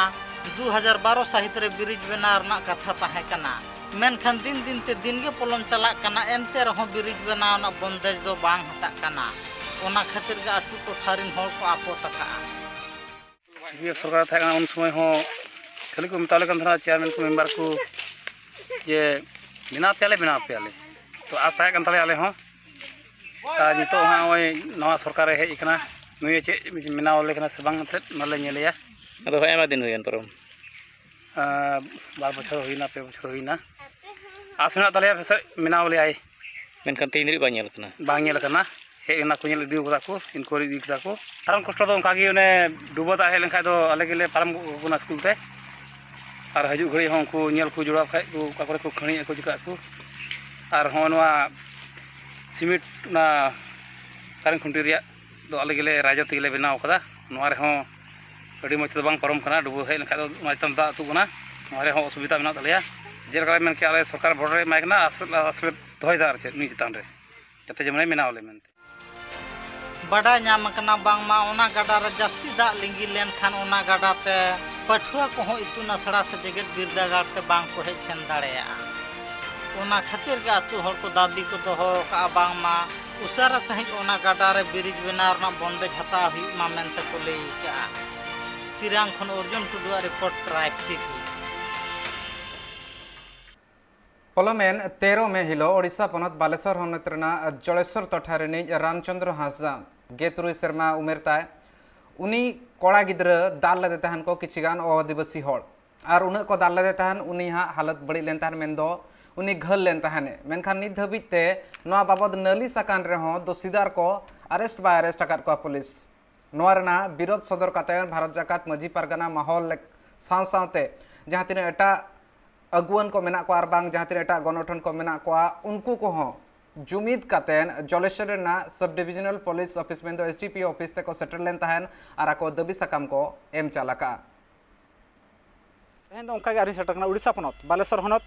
ᱫᱩ ᱦᱟᱡᱟᱨ ᱵᱟᱨᱚ ᱥᱟᱹᱦᱤᱛ ᱨᱮ ᱵᱨᱤᱡᱽ ᱵᱮᱱᱟᱣ ᱨᱮᱱᱟᱜ ᱠᱟᱛᱷᱟ ᱛᱟᱦᱮᱸ ᱠᱟᱱᱟ, ᱢᱮᱱᱠᱷᱟᱱ ᱫᱤᱱ ᱫᱤᱱ ᱛᱮ ᱫᱤᱱ ᱜᱮ ᱯᱚᱞᱚᱢ ᱪᱟᱞᱟᱜ ᱠᱟᱱᱟ, ᱮᱱᱛᱮ ᱨᱮᱦᱚᱸ ᱵᱨᱤᱡᱽ ᱵᱮᱱᱟᱣ ᱨᱮᱱᱟᱜ ᱵᱚᱱᱫᱮᱡᱽ ᱫᱚ ᱵᱟᱝ ᱦᱟᱛᱟᱜ ᱠᱟᱱᱟ᱾ ᱚᱱᱟ ᱠᱷᱟᱹᱛᱤᱨ ᱜᱮ ᱟᱹᱛᱩ ᱴᱚᱴᱷᱟ ᱨᱤᱱ ᱦᱚᱲ ᱠᱚ ᱟᱯᱚᱛ ᱟᱠᱟᱜᱼᱟ᱾ ᱤᱭᱩ ᱯᱤ ᱮᱯᱷ ᱥᱚᱨᱠᱟᱨ ᱛᱟᱦᱮᱸ ᱠᱟᱱᱟ, ᱩᱱ ᱥᱚᱢᱚᱭ ᱦᱚᱸ ᱠᱷᱟᱹᱞᱤ ᱠᱚ ᱢᱮᱛᱟᱣ ᱞᱮ ᱠᱟᱱ ᱛᱟᱦᱮᱱᱟ, ᱪᱮᱭᱟᱨᱢᱮᱱ ᱠᱚ, ᱢᱮᱢᱵᱟᱨ ᱠᱚ, ᱡᱮ ᱵᱮᱱᱟᱣ ᱯᱮᱭᱟᱞᱮ, ᱵᱮᱱᱟᱣ ᱯᱮᱭᱟᱞᱮ᱾ ᱛᱚ ᱟᱥ ᱛᱟᱦᱮᱸ ᱠᱟᱱ ᱛᱟᱞᱮᱭᱟ ᱟᱞᱮ ᱦᱚᱸ᱾ ᱟᱨ ᱱᱤᱛᱚᱜ ᱦᱟᱸᱜ ᱱᱚᱜᱼᱚᱭ ᱱᱟᱣᱟ ᱥᱚᱨᱠᱟᱨᱮ ᱦᱮᱡ ᱟᱠᱟᱱᱟ, ᱱᱩᱭᱮ ᱪᱮᱫ ᱵᱮᱱᱟᱣ ᱟᱞᱮ ᱠᱟᱱᱟ ᱥᱮ ᱵᱟᱝ, ᱮᱱᱛᱮᱫ ᱚᱱᱟᱞᱮ ᱧᱮᱞᱮᱭᱟ᱾ ᱟᱫᱚ ᱦᱚᱸᱜᱼᱚᱭ ᱟᱭᱢᱟ ᱫᱤᱱ ᱦᱩᱭᱮᱱ ᱯᱟᱨᱚᱢ᱾ ᱟᱨ ᱵᱟᱨ ᱵᱚᱪᱷᱚᱨ ᱦᱩᱭᱱᱟ, ᱯᱮ ᱵᱚᱪᱷᱚᱨ ᱦᱩᱭᱱᱟ᱾ ᱟᱥ ᱢᱮᱱᱟᱜ ᱛᱟᱞᱮᱭᱟ ᱯᱟᱥᱮᱡ ᱵᱮᱱᱟᱣ ᱞᱮᱭᱟᱭ᱾ ᱢᱮᱱᱠᱷᱟᱱ ᱛᱮᱦᱮᱧ ᱫᱷᱟᱹᱨᱤᱡ ᱵᱟᱝ ᱧᱮᱞ ᱠᱟᱱᱟ᱾ ᱵᱟᱝ ᱧᱮᱞ ᱠᱟᱱᱟ᱾ ᱦᱮᱡ ᱮᱱᱟ ᱠᱚ, ᱧᱮᱞ ᱤᱫᱤ ᱠᱟᱫᱟ ᱠᱚ, ᱤᱱᱠᱩᱭᱟᱨᱤ ᱤᱫᱤ ᱠᱮᱫᱟ ᱠᱚ᱾ ᱟᱨ ᱠᱚᱥᱴᱚ ᱫᱚ ᱚᱱᱠᱟ ᱜᱮ, ᱚᱱᱮ ᱰᱩᱵᱟᱹ ᱫᱟᱜ ᱦᱮᱡ ᱞᱮᱱᱠᱷᱟᱡ ᱫᱚ ᱟᱞᱮ ᱜᱮᱞᱮ ᱯᱟᱨᱚᱢ ᱜᱚᱜ ᱠᱟᱱᱟ ᱥᱠᱩᱞ ᱛᱮ᱾ ᱟᱨ ᱦᱤᱡᱩᱜ ᱜᱷᱟᱹᱲᱤᱡ ᱦᱚᱸ ᱩᱱᱠᱩ ᱧᱮᱞ ᱠᱚ ᱡᱚᱲᱟᱣ ᱠᱷᱟᱡ ᱠᱚ, ᱚᱠᱟ ᱠᱚᱨᱮ ᱠᱚ ᱠᱷᱟᱹᱲᱤᱭᱮᱫ ᱠᱚ, ᱪᱤᱠᱟᱹᱜ ᱠᱚ᱾ ᱟᱨ ᱦᱚᱸ ᱱᱚᱣᱟ ᱥᱤᱢᱮᱱᱴ, ᱚᱱᱟ ᱠᱟᱨᱮᱱᱴ ᱠᱷᱩᱱᱴᱤ ᱨᱮᱭᱟᱜ ᱫᱚ ᱟᱞᱮ ᱜᱮᱞᱮ ᱨᱟᱡᱽ ᱟᱹᱛᱩ ᱜᱮᱞᱮ ᱵᱮᱱᱟᱣ ᱠᱟᱫᱟ᱾ ᱱᱚᱣᱟ ᱨᱮᱦᱚᱸ ᱟᱹᱰᱤ ᱢᱚᱡᱽ ᱛᱮᱫᱚ ᱵᱟᱝ ᱯᱟᱨᱚᱢ ᱠᱟᱱᱟ, ᱰᱩᱵᱟᱹ ᱦᱮᱡ ᱞᱮᱱᱠᱷᱟᱱ ᱫᱚ ᱚᱱᱟ ᱪᱮᱛᱟᱱ ᱫᱟᱜ ᱟᱹᱛᱩᱜ ᱠᱟᱱᱟ᱾ ᱱᱚᱣᱟ ᱨᱮᱦᱚᱸ ᱚᱥᱩᱵᱤᱫᱟ ᱢᱮᱱᱟᱜ ᱛᱟᱞᱮᱭᱟ᱾ ᱡᱮᱞᱮᱠᱟ ᱞᱮ ᱢᱮᱱ ᱠᱮᱜᱼᱟ, ᱟᱞᱮ ᱥᱚᱨᱠᱟᱨ ᱵᱷᱳᱴ ᱨᱮ ᱮᱢᱟᱭ ᱠᱟᱱᱟ, ᱟᱥ ᱟᱥ ᱞᱮ ᱫᱚᱦᱚᱭᱮᱫᱟ ᱟᱨ ᱪᱮᱫ ᱩᱱᱤ ᱪᱮᱛᱟᱱ ᱨᱮ, ᱡᱟᱛᱮ ᱡᱮᱢᱚᱱᱮ ᱵᱮᱱᱟᱣ ᱞᱮ ᱢᱮᱱᱛᱮ᱾ ᱵᱟᱰᱟᱭ ᱧᱟᱢ ᱟᱠᱟᱱᱟ ᱵᱟᱝᱢᱟ ᱚᱱᱟ ᱜᱟᱰᱟ ᱨᱮ ᱡᱟᱹᱥᱛᱤ ᱫᱟᱜ ᱞᱤᱸᱜᱤ ᱞᱮᱱᱠᱷᱟᱱ ᱚᱱᱟ ᱜᱟᱰᱟ ᱛᱮ ᱯᱟᱹᱴᱷᱩᱣᱟᱹ ᱠᱚᱦᱚᱸ ᱤᱛᱩᱱ ᱟᱥᱲᱟ ᱥᱮ ᱡᱮᱜᱮᱛ ᱵᱤᱨᱫᱟᱹᱜᱟᱲ ᱛᱮ ᱵᱟᱝ ᱠᱚ ᱦᱮᱡ ᱥᱮᱱ ᱫᱟᱲᱮᱭᱟᱜᱼᱟ᱾ ᱚᱱᱟ ᱠᱷᱟᱹᱛᱤᱨ ᱜᱮ ᱟᱹᱛᱩ ᱦᱚᱲ ᱠᱚ ᱫᱟᱹᱵᱤ ᱠᱚ ᱫᱚᱦᱚ ᱟᱠᱟᱫᱼᱟ ᱵᱟᱝᱢᱟ ᱩᱥᱟᱹᱨᱟ ᱥᱟᱺᱦᱤᱡ ᱚᱱᱟ ᱜᱟᱰᱟ ᱨᱮ ᱵᱨᱤᱡᱽ ᱵᱮᱱᱟᱣ ᱨᱮᱱᱟᱜ ᱵᱚᱱᱫᱮᱡᱽ ᱦᱟᱛᱟᱣ ᱦᱩᱭᱩᱜ ᱢᱟ ᱢᱮᱱᱛᱮ ᱠᱚ ᱞᱟᱹᱭ ᱟᱠᱟᱫᱼᱟ᱾ ᱪᱤᱨᱟᱝ ᱠᱷᱚᱱ ᱚᱨᱡᱩᱱ ᱴᱩᱰᱩᱣᱟᱜ ᱨᱤᱯᱳᱨᱴ, ᱴᱨᱟᱭᱤᱵᱽ ᱴᱤᱵᱷᱤ᱾ ᱯᱚᱞᱚᱢᱮᱱ ᱛᱮᱨᱚ ᱢᱮ ᱦᱤᱞᱳᱜ ᱳᱰᱤᱥᱟ ᱯᱚᱱᱚᱛ ᱵᱟᱞᱮᱥᱚᱨ ᱦᱚᱱᱚᱛ ᱨᱮᱱᱟᱜ ᱡᱚᱲᱮᱥᱚᱨ ᱴᱚᱴᱷᱟ ᱨᱤᱱᱤᱡ ᱨᱟᱢᱪᱚᱸᱫᱽᱨᱚ ᱦᱟᱸᱥᱫᱟ, ᱜᱮᱞ ᱛᱩᱨᱩᱭ ᱥᱮᱨᱢᱟ ᱩᱢᱮᱨ ᱛᱟᱭ, ᱩᱱᱤ ᱠᱚᱲᱟ ᱜᱤᱫᱽᱨᱟᱹ ᱫᱟᱞ ᱞᱮᱫᱮ ᱛᱟᱦᱮᱱ ᱠᱚ ᱠᱤᱪᱷᱤ ᱜᱟᱱ ᱟᱹᱫᱤᱵᱟᱹᱥᱤ ᱦᱚᱲ᱾ ᱟᱨ ᱩᱱᱟᱹᱜ ᱠᱚ ᱫᱟᱞ ᱞᱮᱫᱮ ᱛᱟᱦᱮᱱ, ᱩᱱᱤᱭᱟᱜ ᱦᱟᱞᱚᱛ ᱵᱟᱹᱲᱤᱡ ᱞᱮᱱ ᱛᱟᱦᱮᱱ, ᱢᱮᱱᱫᱚ ᱩᱱᱤ ᱜᱷᱟᱹᱞ ᱞᱮᱱ ᱛᱟᱦᱮᱱᱮ᱾ ᱢᱮᱱᱠᱷᱟᱱ ᱱᱤᱛ ᱫᱷᱟᱹᱵᱤᱡ ᱛᱮ ᱱᱚᱣᱟ ᱵᱟᱵᱚᱫ ᱱᱟᱹᱞᱤᱥ ᱟᱠᱟᱱ ᱨᱮᱦᱚᱸ ᱫᱳᱥᱤᱫᱟᱨ ᱠᱚ ᱟᱨᱮᱥᱴ ᱵᱟᱭ ᱟᱨᱮᱥᱴ ᱟᱠᱟᱫ ᱠᱚᱣᱟ ᱯᱩᱞᱤᱥ᱾ ᱱᱚᱣᱟ ᱨᱮᱱᱟᱜ ᱵᱤᱨᱳᱫ ᱥᱚᱫᱚᱨ ᱠᱟᱛᱮ ᱵᱷᱟᱨᱚᱛ ᱡᱟᱠᱟᱛ ᱢᱟᱹᱡᱷᱤ ᱯᱟᱨᱜᱟᱱᱟ ᱢᱟᱦᱚᱞ ᱞᱮᱠ-, ᱥᱟᱶ ᱥᱟᱶᱛᱮ ᱡᱟᱦᱟᱸ ᱛᱤᱱᱟᱹᱜ ᱮᱴᱟᱜ ᱟᱹᱜᱩᱣᱟᱹᱱ ᱠᱚ ᱢᱮᱱᱟᱜ ᱠᱚᱣᱟ ᱟᱨ ᱵᱟᱝ ᱡᱟᱦᱟᱸ ᱛᱤᱱᱟᱹᱜ ᱮᱴᱟᱜ ᱜᱚᱱᱚᱴᱷᱚᱱ ᱠᱚ ᱢᱮᱱᱟᱜ ᱠᱚᱣᱟ, ᱩᱱᱠᱩ ᱠᱚᱦᱚᱸ ᱡᱩᱢᱤᱫ ᱠᱟᱛᱮ ᱡᱚᱞᱮᱥᱚᱨ ᱨᱮᱱᱟᱜ ᱥᱟᱵ ᱰᱤᱵᱷᱤᱡᱚᱱᱟᱞ ᱯᱩᱞᱤᱥ ᱚᱯᱷᱤᱥ ᱢᱮᱱᱫᱚ ᱮᱥ ᱰᱤ ᱯᱤ ᱚ ᱚᱯᱷᱤᱥ ᱛᱮᱠᱚ ᱥᱮᱴᱮᱨ ᱞᱮᱱ ᱛᱟᱦᱮᱸᱱ ᱟᱨ ᱟᱠᱚ ᱫᱟᱹᱵᱤ ᱥᱟᱠᱟᱢ ᱠᱚ ᱮᱢ ᱪᱟᱞ ᱟᱠᱟᱫᱼᱟ᱾ ᱛᱮᱦᱮᱧ ᱫᱚ ᱚᱱᱠᱟᱜᱮ ᱟᱹᱨᱤᱧ ᱥᱮᱴᱮᱨ ᱠᱟᱱᱟ ᱩᱲᱤᱥᱥᱟ ᱯᱚᱱᱚᱛ ᱵᱟᱞᱮᱥᱚᱨ ᱦᱚᱱᱚᱛ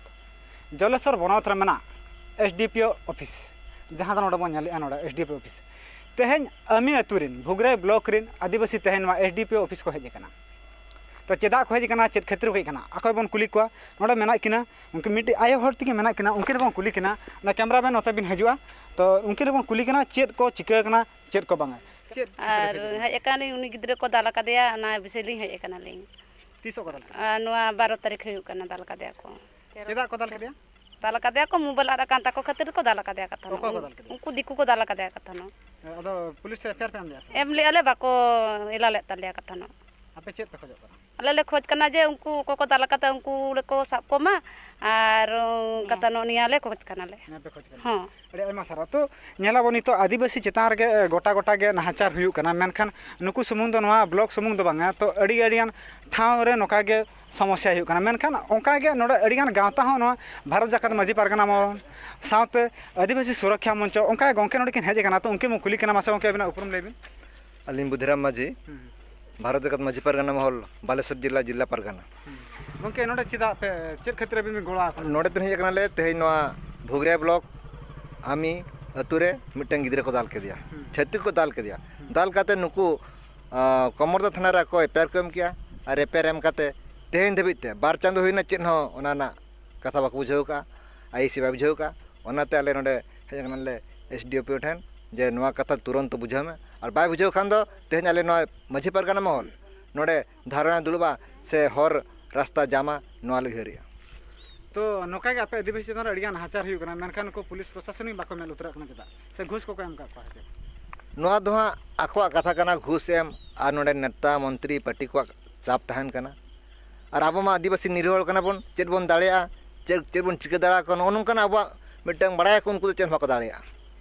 ᱡᱚᱞᱮᱥᱚᱨ ᱵᱚᱱᱚᱛ ᱨᱮ ᱢᱮᱱᱟᱜ S D P O office, ᱡᱟᱦᱟᱸ ᱫᱚ ᱱᱚᱰᱮ ᱵᱚᱱ ᱧᱮᱞᱮᱜᱼᱟ, ᱱᱚᱰᱮ S D P O office. ᱛᱮᱦᱮᱧ ᱟᱹᱢᱤ ᱟᱹᱛᱩ ᱨᱮᱱ ᱵᱷᱩᱜᱽᱨᱟᱹᱭ ᱵᱞᱚᱠ ᱨᱮᱱ ᱟᱹᱫᱤᱵᱟᱹᱥᱤ ᱛᱮᱦᱮᱧ ᱱᱚᱣᱟ S D P O office ᱠᱚ ᱦᱮᱡ ᱟᱠᱟᱱᱟ᱾ ᱛᱚ ᱪᱮᱫᱟᱜ ᱠᱚ ᱦᱮᱡ ᱟᱠᱟᱱᱟ, ᱪᱮᱫ ᱠᱷᱟᱹᱛᱤᱨ ᱠᱚ ᱦᱮᱡ ᱟᱠᱟᱱᱟ, ᱚᱠᱚᱭ ᱵᱚᱱ ᱠᱩᱞᱤ ᱠᱚᱣᱟ? ᱱᱚᱰᱮ ᱢᱮᱱᱟᱜ ᱠᱤᱱᱟ, ᱩᱱᱠᱤᱱ ᱢᱤᱫᱴᱤᱡ ᱟᱭᱳ ᱦᱚᱲ ᱛᱤᱠᱤᱱ ᱢᱮᱱᱟᱜ ᱠᱤᱱᱟ, ᱩᱱᱠᱤᱱ ᱵᱚᱱ ᱠᱩᱞᱤ ᱠᱤᱱᱟ᱾ ᱚᱱᱟ ᱠᱮᱢᱨᱟ ᱢᱮᱱ ᱱᱚᱛᱮ ᱵᱤᱱ ᱦᱤᱡᱩᱜᱼᱟ, ᱛᱚ ᱩᱱᱠᱤᱱ ᱵᱚᱱ ᱠᱩᱞᱤ ᱠᱤᱱᱟ ᱪᱮᱫ ᱠᱚ ᱪᱤᱠᱟᱹ ᱟᱠᱟᱱᱟ, ᱪᱮᱫ ᱠᱚ ᱵᱟᱝᱟ᱾ ᱪᱮᱫ ᱠᱷᱟᱹᱛᱤᱨ ᱟᱨ ᱯᱮ ᱦᱮᱡ ᱟᱠᱟᱱᱟ? ᱦᱮᱡ ᱟᱠᱟᱱᱟᱞᱤᱧ, ᱩᱱᱤ ᱜᱤᱫᱽᱨᱟᱹ ᱠᱚ ᱫᱟᱞ ᱟᱠᱟᱫᱮᱭᱟ, ᱚᱱᱟ ᱵᱤᱥᱚᱭ ᱞᱤᱧ ᱦᱮᱡ ᱟᱠᱟᱱᱟᱞᱤᱧ᱾ ᱛᱤᱥᱚᱜ ᱠᱚ ᱫᱟᱞ ᱠᱮᱫᱟ? ᱟᱨ ᱱᱚᱣᱟ ᱵᱟᱨᱚ ᱛᱟᱹᱨᱤᱠᱷ ᱦᱩᱭᱩᱜ ᱠᱟᱱᱟ, ᱫᱟᱞ ᱟᱠᱟᱫᱮᱭᱟ ᱠᱚ᱾ ᱪᱮᱫᱟᱜ ᱠᱚ ᱫᱟᱞ ᱠᱮᱫᱮᱭᱟ? ᱫᱟᱞ ᱟᱠᱟᱫᱮᱭᱟ ᱠᱚ, ᱢᱳᱵᱟᱭᱤᱞ ᱟᱫ ᱟᱠᱟᱱ ᱛᱟᱠᱚ ᱠᱷᱟᱹᱛᱤᱨ ᱠᱚ ᱫᱟᱞ ᱟᱠᱟᱫᱮᱭᱟ ᱠᱟᱛᱷᱟ ᱱᱚ᱾ ᱚᱠᱚᱭ ᱠᱚ ᱫᱟᱞ ᱠᱮᱫᱮᱭᱟ? ᱩᱱᱠᱩ ᱫᱤᱠᱩ ᱠᱚ ᱫᱟᱞ ᱟᱠᱟᱫᱮᱭᱟ ᱠᱟᱛᱷᱟ ᱱᱚ᱾ ᱟᱫᱚ ᱯᱩᱞᱤᱥ ᱴᱷᱮᱱ ᱮᱯᱷ ᱟᱭ ᱟᱨ ᱯᱮ ᱮᱢ ᱞᱮᱫᱼᱟ ᱥᱮ ᱵᱟᱝ? ᱮᱢ ᱞᱮᱫᱼᱟ ᱞᱮ, ᱵᱟᱠᱚ ᱮᱞᱟ ᱞᱮᱫ ᱛᱟᱞᱮᱭᱟ ᱠᱟᱛᱷᱟ ᱱᱚ᱾ ᱟᱯᱮ ᱪᱮᱫ ᱯᱮ ᱠᱷᱚᱡᱚᱜ ᱠᱟᱱᱟ? ᱟᱞᱮ ᱞᱮ ᱠᱷᱚᱡᱽ ᱠᱟᱱᱟ ᱡᱮ ᱩᱱᱠᱩ ᱚᱠᱚᱭ ᱠᱚ ᱫᱟᱞ ᱟᱠᱟᱫᱟ ᱩᱱᱠᱩ ᱞᱮᱠᱚ ᱥᱟᱵ ᱠᱚᱢᱟ, ᱟᱨ ᱠᱟᱛᱷᱟ ᱱᱚ ᱱᱤᱭᱟᱹ ᱞᱮ ᱠᱷᱚᱡᱽ ᱠᱟᱱᱟ ᱞᱮ᱾ ᱱᱤᱭᱟᱹ ᱯᱮ ᱠᱷᱚᱡᱽ ᱠᱟᱱᱟ? ᱦᱚᱸ᱾ ᱟᱹᱰᱤ ᱟᱭᱢᱟ ᱥᱟᱨᱦᱟᱣ᱾ ᱛᱚ ᱧᱮᱞᱟᱵᱚᱱ ᱱᱤᱛᱚᱜ ᱟᱹᱫᱤᱵᱟᱹᱥᱤ ᱪᱮᱛᱟᱱ ᱨᱮᱜᱮ ᱮ, ᱜᱚᱴᱟ ᱜᱚᱴᱟ ᱜᱮ ᱱᱟᱦᱟᱪᱟᱨ ᱦᱩᱭᱩᱜ ᱠᱟᱱᱟ, ᱢᱮᱱᱠᱷᱟᱱ ᱱᱩᱠᱩ ᱥᱩᱢᱩᱝ ᱫᱚ, ᱱᱚᱣᱟ ᱵᱞᱚᱠ ᱥᱩᱢᱩᱝ ᱫᱚ ᱵᱟᱝᱟ, ᱛᱚ ᱟᱹᱰᱤ ᱟᱹᱰᱤᱜᱟᱱ ᱴᱷᱟᱶ ᱨᱮ ᱱᱚᱝᱠᱟ ᱜᱮ ᱥᱚᱢᱚᱥᱥᱟ ᱦᱩᱭᱩᱜ ᱠᱟᱱᱟ᱾ ᱢᱮᱱᱠᱷᱟᱱ ᱚᱱᱠᱟ ᱜᱮ ᱱᱚᱰᱮ ᱟᱹᱰᱤᱜᱟᱱ ᱜᱟᱶᱛᱟ ᱦᱚᱸ, ᱱᱚᱣᱟ ᱵᱷᱟᱨᱚᱛ ᱡᱟᱠᱟᱛ ᱢᱟᱹᱡᱷᱤ ᱯᱟᱨᱜᱟᱱᱟ ᱢᱚᱦᱚᱞ ᱥᱟᱶᱛᱮ ᱟᱹᱫᱤᱵᱟᱹᱥᱤ ᱥᱩᱨᱚᱠᱠᱷᱟ ᱢᱚᱧᱪᱚ, ᱚᱱᱠᱟ ᱜᱮ ᱜᱚᱢᱠᱮ ᱱᱚᱰᱮ ᱠᱤᱱ ᱦᱮᱡ ᱟᱠᱟᱱᱟ᱾ ᱛᱚ ᱩᱱᱠᱤᱱ ᱵᱚᱱ ᱠᱩᱞᱤ ᱠᱤᱱᱟ, ᱢᱟᱥᱮ ᱜᱚᱢᱠᱮ ᱟᱹᱵᱤᱱᱟᱜ ᱩᱯᱨᱩᱢ ᱞᱟᱹᱭ ᱵᱤᱱ᱾ ᱟᱹᱞᱤᱧ ᱵᱩᱫᱷᱤᱨᱟᱢ ᱢᱟᱹᱡᱷᱤ, ᱦᱩᱸ᱾ ᱵᱷᱟᱨᱚᱛ ᱡᱟᱠᱟᱛ ᱢᱟᱹᱡᱷᱤ ᱯᱟᱨᱜᱟᱱᱟ ᱢᱚᱦᱚᱞ, ᱵᱟᱞᱮᱥᱚᱨ ᱡᱤᱞᱟ, ᱡᱤᱞᱟ ᱯᱟᱨᱜᱟᱱᱟ᱾ ᱦᱩᱸ᱾ ᱜᱚᱢᱠᱮ, ᱱᱚᱰᱮ ᱪᱮᱫᱟᱜ ᱯᱮ, ᱪᱮᱫ ᱠᱷᱟᱹᱛᱤᱨ ᱟᱹᱵᱤᱱ ᱵᱤᱱ ᱜᱚᱲᱚ ᱟᱠᱟᱱᱟ? ᱱᱚᱰᱮ ᱛᱮ ᱦᱮᱡ ᱟᱠᱟᱱᱟᱞᱮ ᱛᱮᱦᱮᱧ ᱱᱚᱣᱟ ᱵᱷᱩᱜᱽᱨᱤᱭᱟ ᱵᱞᱚᱠ ᱟᱢᱤ ᱟᱹᱛᱩ ᱨᱮ ᱢᱤᱫᱴᱟᱝ ᱜᱤᱫᱽᱨᱟᱹ ᱠᱚ ᱫᱟᱞ ᱠᱮᱫᱮᱭᱟ, ᱦᱩᱸ᱾ ᱪᱷᱟᱹᱛᱤᱠ ᱠᱚ ᱫᱟᱞ ᱠᱮᱫᱮᱭᱟ᱾ ᱦᱩᱸ᱾ ᱫᱟᱞ ᱠᱟᱛᱮ ᱱᱩᱠᱩ, ᱟᱸ, ᱠᱚᱢᱚᱨᱫᱟ ᱛᱷᱟᱱᱟ ᱨᱮ ᱟᱠᱚ ᱮᱯᱷ ᱟᱭ ᱟᱨ ᱠᱚ ᱮᱢ ᱠᱮᱜᱼᱟ, ᱟᱨ ᱮᱯᱷ ᱟᱭ ᱟᱨ ᱮᱢ ᱠᱟᱛᱮ ᱛᱮᱦᱮᱧ ᱫᱷᱟᱹᱵᱤᱡ ᱛᱮ ᱵᱟᱨ ᱪᱟᱸᱫᱚ ᱦᱩᱭᱱᱟ, ᱪᱮᱫ ᱦᱚᱸ ᱚᱱᱟ ᱨᱮᱱᱟᱜ ᱠᱟᱛᱷᱟ ᱵᱟᱠᱚ ᱵᱩᱡᱷᱟᱹᱣ ᱠᱟᱜᱼᱟ, ᱟᱭ ᱟᱭ ᱥᱤ ᱵᱟᱭ ᱵᱩᱡᱷᱟᱹᱣ ᱠᱟᱜᱼᱟ᱾ ᱚᱱᱟᱛᱮ ᱟᱞᱮ ᱱᱚᱰᱮ ᱦᱮᱡ ᱟᱠᱟᱱᱟᱞᱮ ᱮᱥ ᱰᱤ ᱳ ᱯᱤ ᱳ ᱴᱷᱮᱱ, ᱡᱮ ᱱᱚᱣᱟ ᱠᱟᱛᱷᱟ ᱛᱩᱨᱚᱱᱛ ᱵᱩᱡᱷᱟᱹᱣ ᱢᱮ, ᱟᱨ ᱵᱟᱭ ᱵᱩᱡᱷᱟᱹᱣ ᱠᱷᱟᱱ ᱫᱚ ᱛᱮᱦᱮᱧ ᱟᱞᱮ ᱱᱚᱣᱟ ᱢᱟᱹᱡᱷᱤ ᱯᱟᱨᱜᱟᱱᱟ ᱢᱚᱦᱚᱞ ᱱᱚᱰᱮ ᱫᱷᱟᱨᱱᱟ ᱫᱩᱲᱩᱵᱼᱟ ᱥᱮ ᱦᱚᱨ ᱨᱟᱥᱛᱟ ᱡᱟᱢᱟ, ᱱᱚᱣᱟ ᱞᱮ ᱩᱭᱦᱟᱹᱨᱮᱜᱼᱟ᱾ ᱛᱚ, ᱱᱚᱝᱠᱟ ᱜᱮ ᱟᱯᱮ ᱟᱹᱫᱤᱵᱟᱹᱥᱤ ᱪᱮᱛᱟᱱ ᱨᱮ ᱟᱹᱰᱤᱜᱟᱱ ᱱᱟᱦᱟᱪᱟᱨ ᱦᱩᱭᱩᱜ ᱠᱟᱱᱟ, ᱢᱮᱱᱠᱷᱟᱱ ᱱᱩᱠᱩ ᱯᱩᱞᱤᱥ ᱯᱨᱚᱥᱟᱥᱚᱱᱤᱠ ᱵᱟᱠᱚ ᱢᱮᱫ ᱞᱩᱛᱩᱨᱟᱜ ᱠᱟᱱᱟ ᱪᱮᱫᱟᱜ? ᱥᱮ ᱜᱷᱩᱥ ᱠᱚᱠᱚ ᱮᱢ ᱠᱟᱜ ᱠᱚᱣᱟ ᱥᱮ ᱪᱮᱫ? ᱱᱚᱣᱟ ᱫᱚ ᱦᱟᱸᱜ ᱟᱠᱚᱣᱟᱜ ᱠᱟᱛᱷᱟ ᱠᱟᱱᱟ, ᱜᱷᱩᱥ ᱮᱢ ᱟᱨ ᱱᱚᱰᱮ ᱱᱮᱛᱟ ᱢᱚᱱᱛᱨᱤ ᱯᱟᱨᱴᱤ ᱠᱚᱣᱟᱜ ᱪᱟᱯ ᱛᱟᱦᱮᱱ ᱠᱟᱱᱟ᱾ ᱟᱨ ᱟᱵᱚ ᱢᱟ ᱟᱹᱫᱤᱵᱟᱹᱥᱤ ᱱᱤᱨᱤᱦ ᱦᱚᱲ ᱠᱟᱱᱟ ᱵᱚᱱ, ᱪᱮᱫ ᱵᱚᱱ ᱫᱟᱲᱮᱭᱟᱜᱼᱟ, ᱪᱮᱫ, ᱪᱮᱫ ᱵᱚᱱ ᱪᱤᱠᱟᱹ ᱫᱟᱲᱮᱭᱟᱜᱼᱟ, ᱱᱚᱜᱼᱚ ᱱᱚᱝᱠᱟᱱᱟᱜ ᱟᱵᱚᱣᱟᱜ ᱢᱤᱫᱴᱟᱝ ᱵᱟᱲᱟᱭᱟᱠᱚ, ᱩᱱᱠᱩ ᱫᱚ ᱪᱮᱫ ᱦᱚᱸ ᱵᱟᱠᱚ ᱫᱟᱲᱮᱭᱟᱜᱼᱟ᱾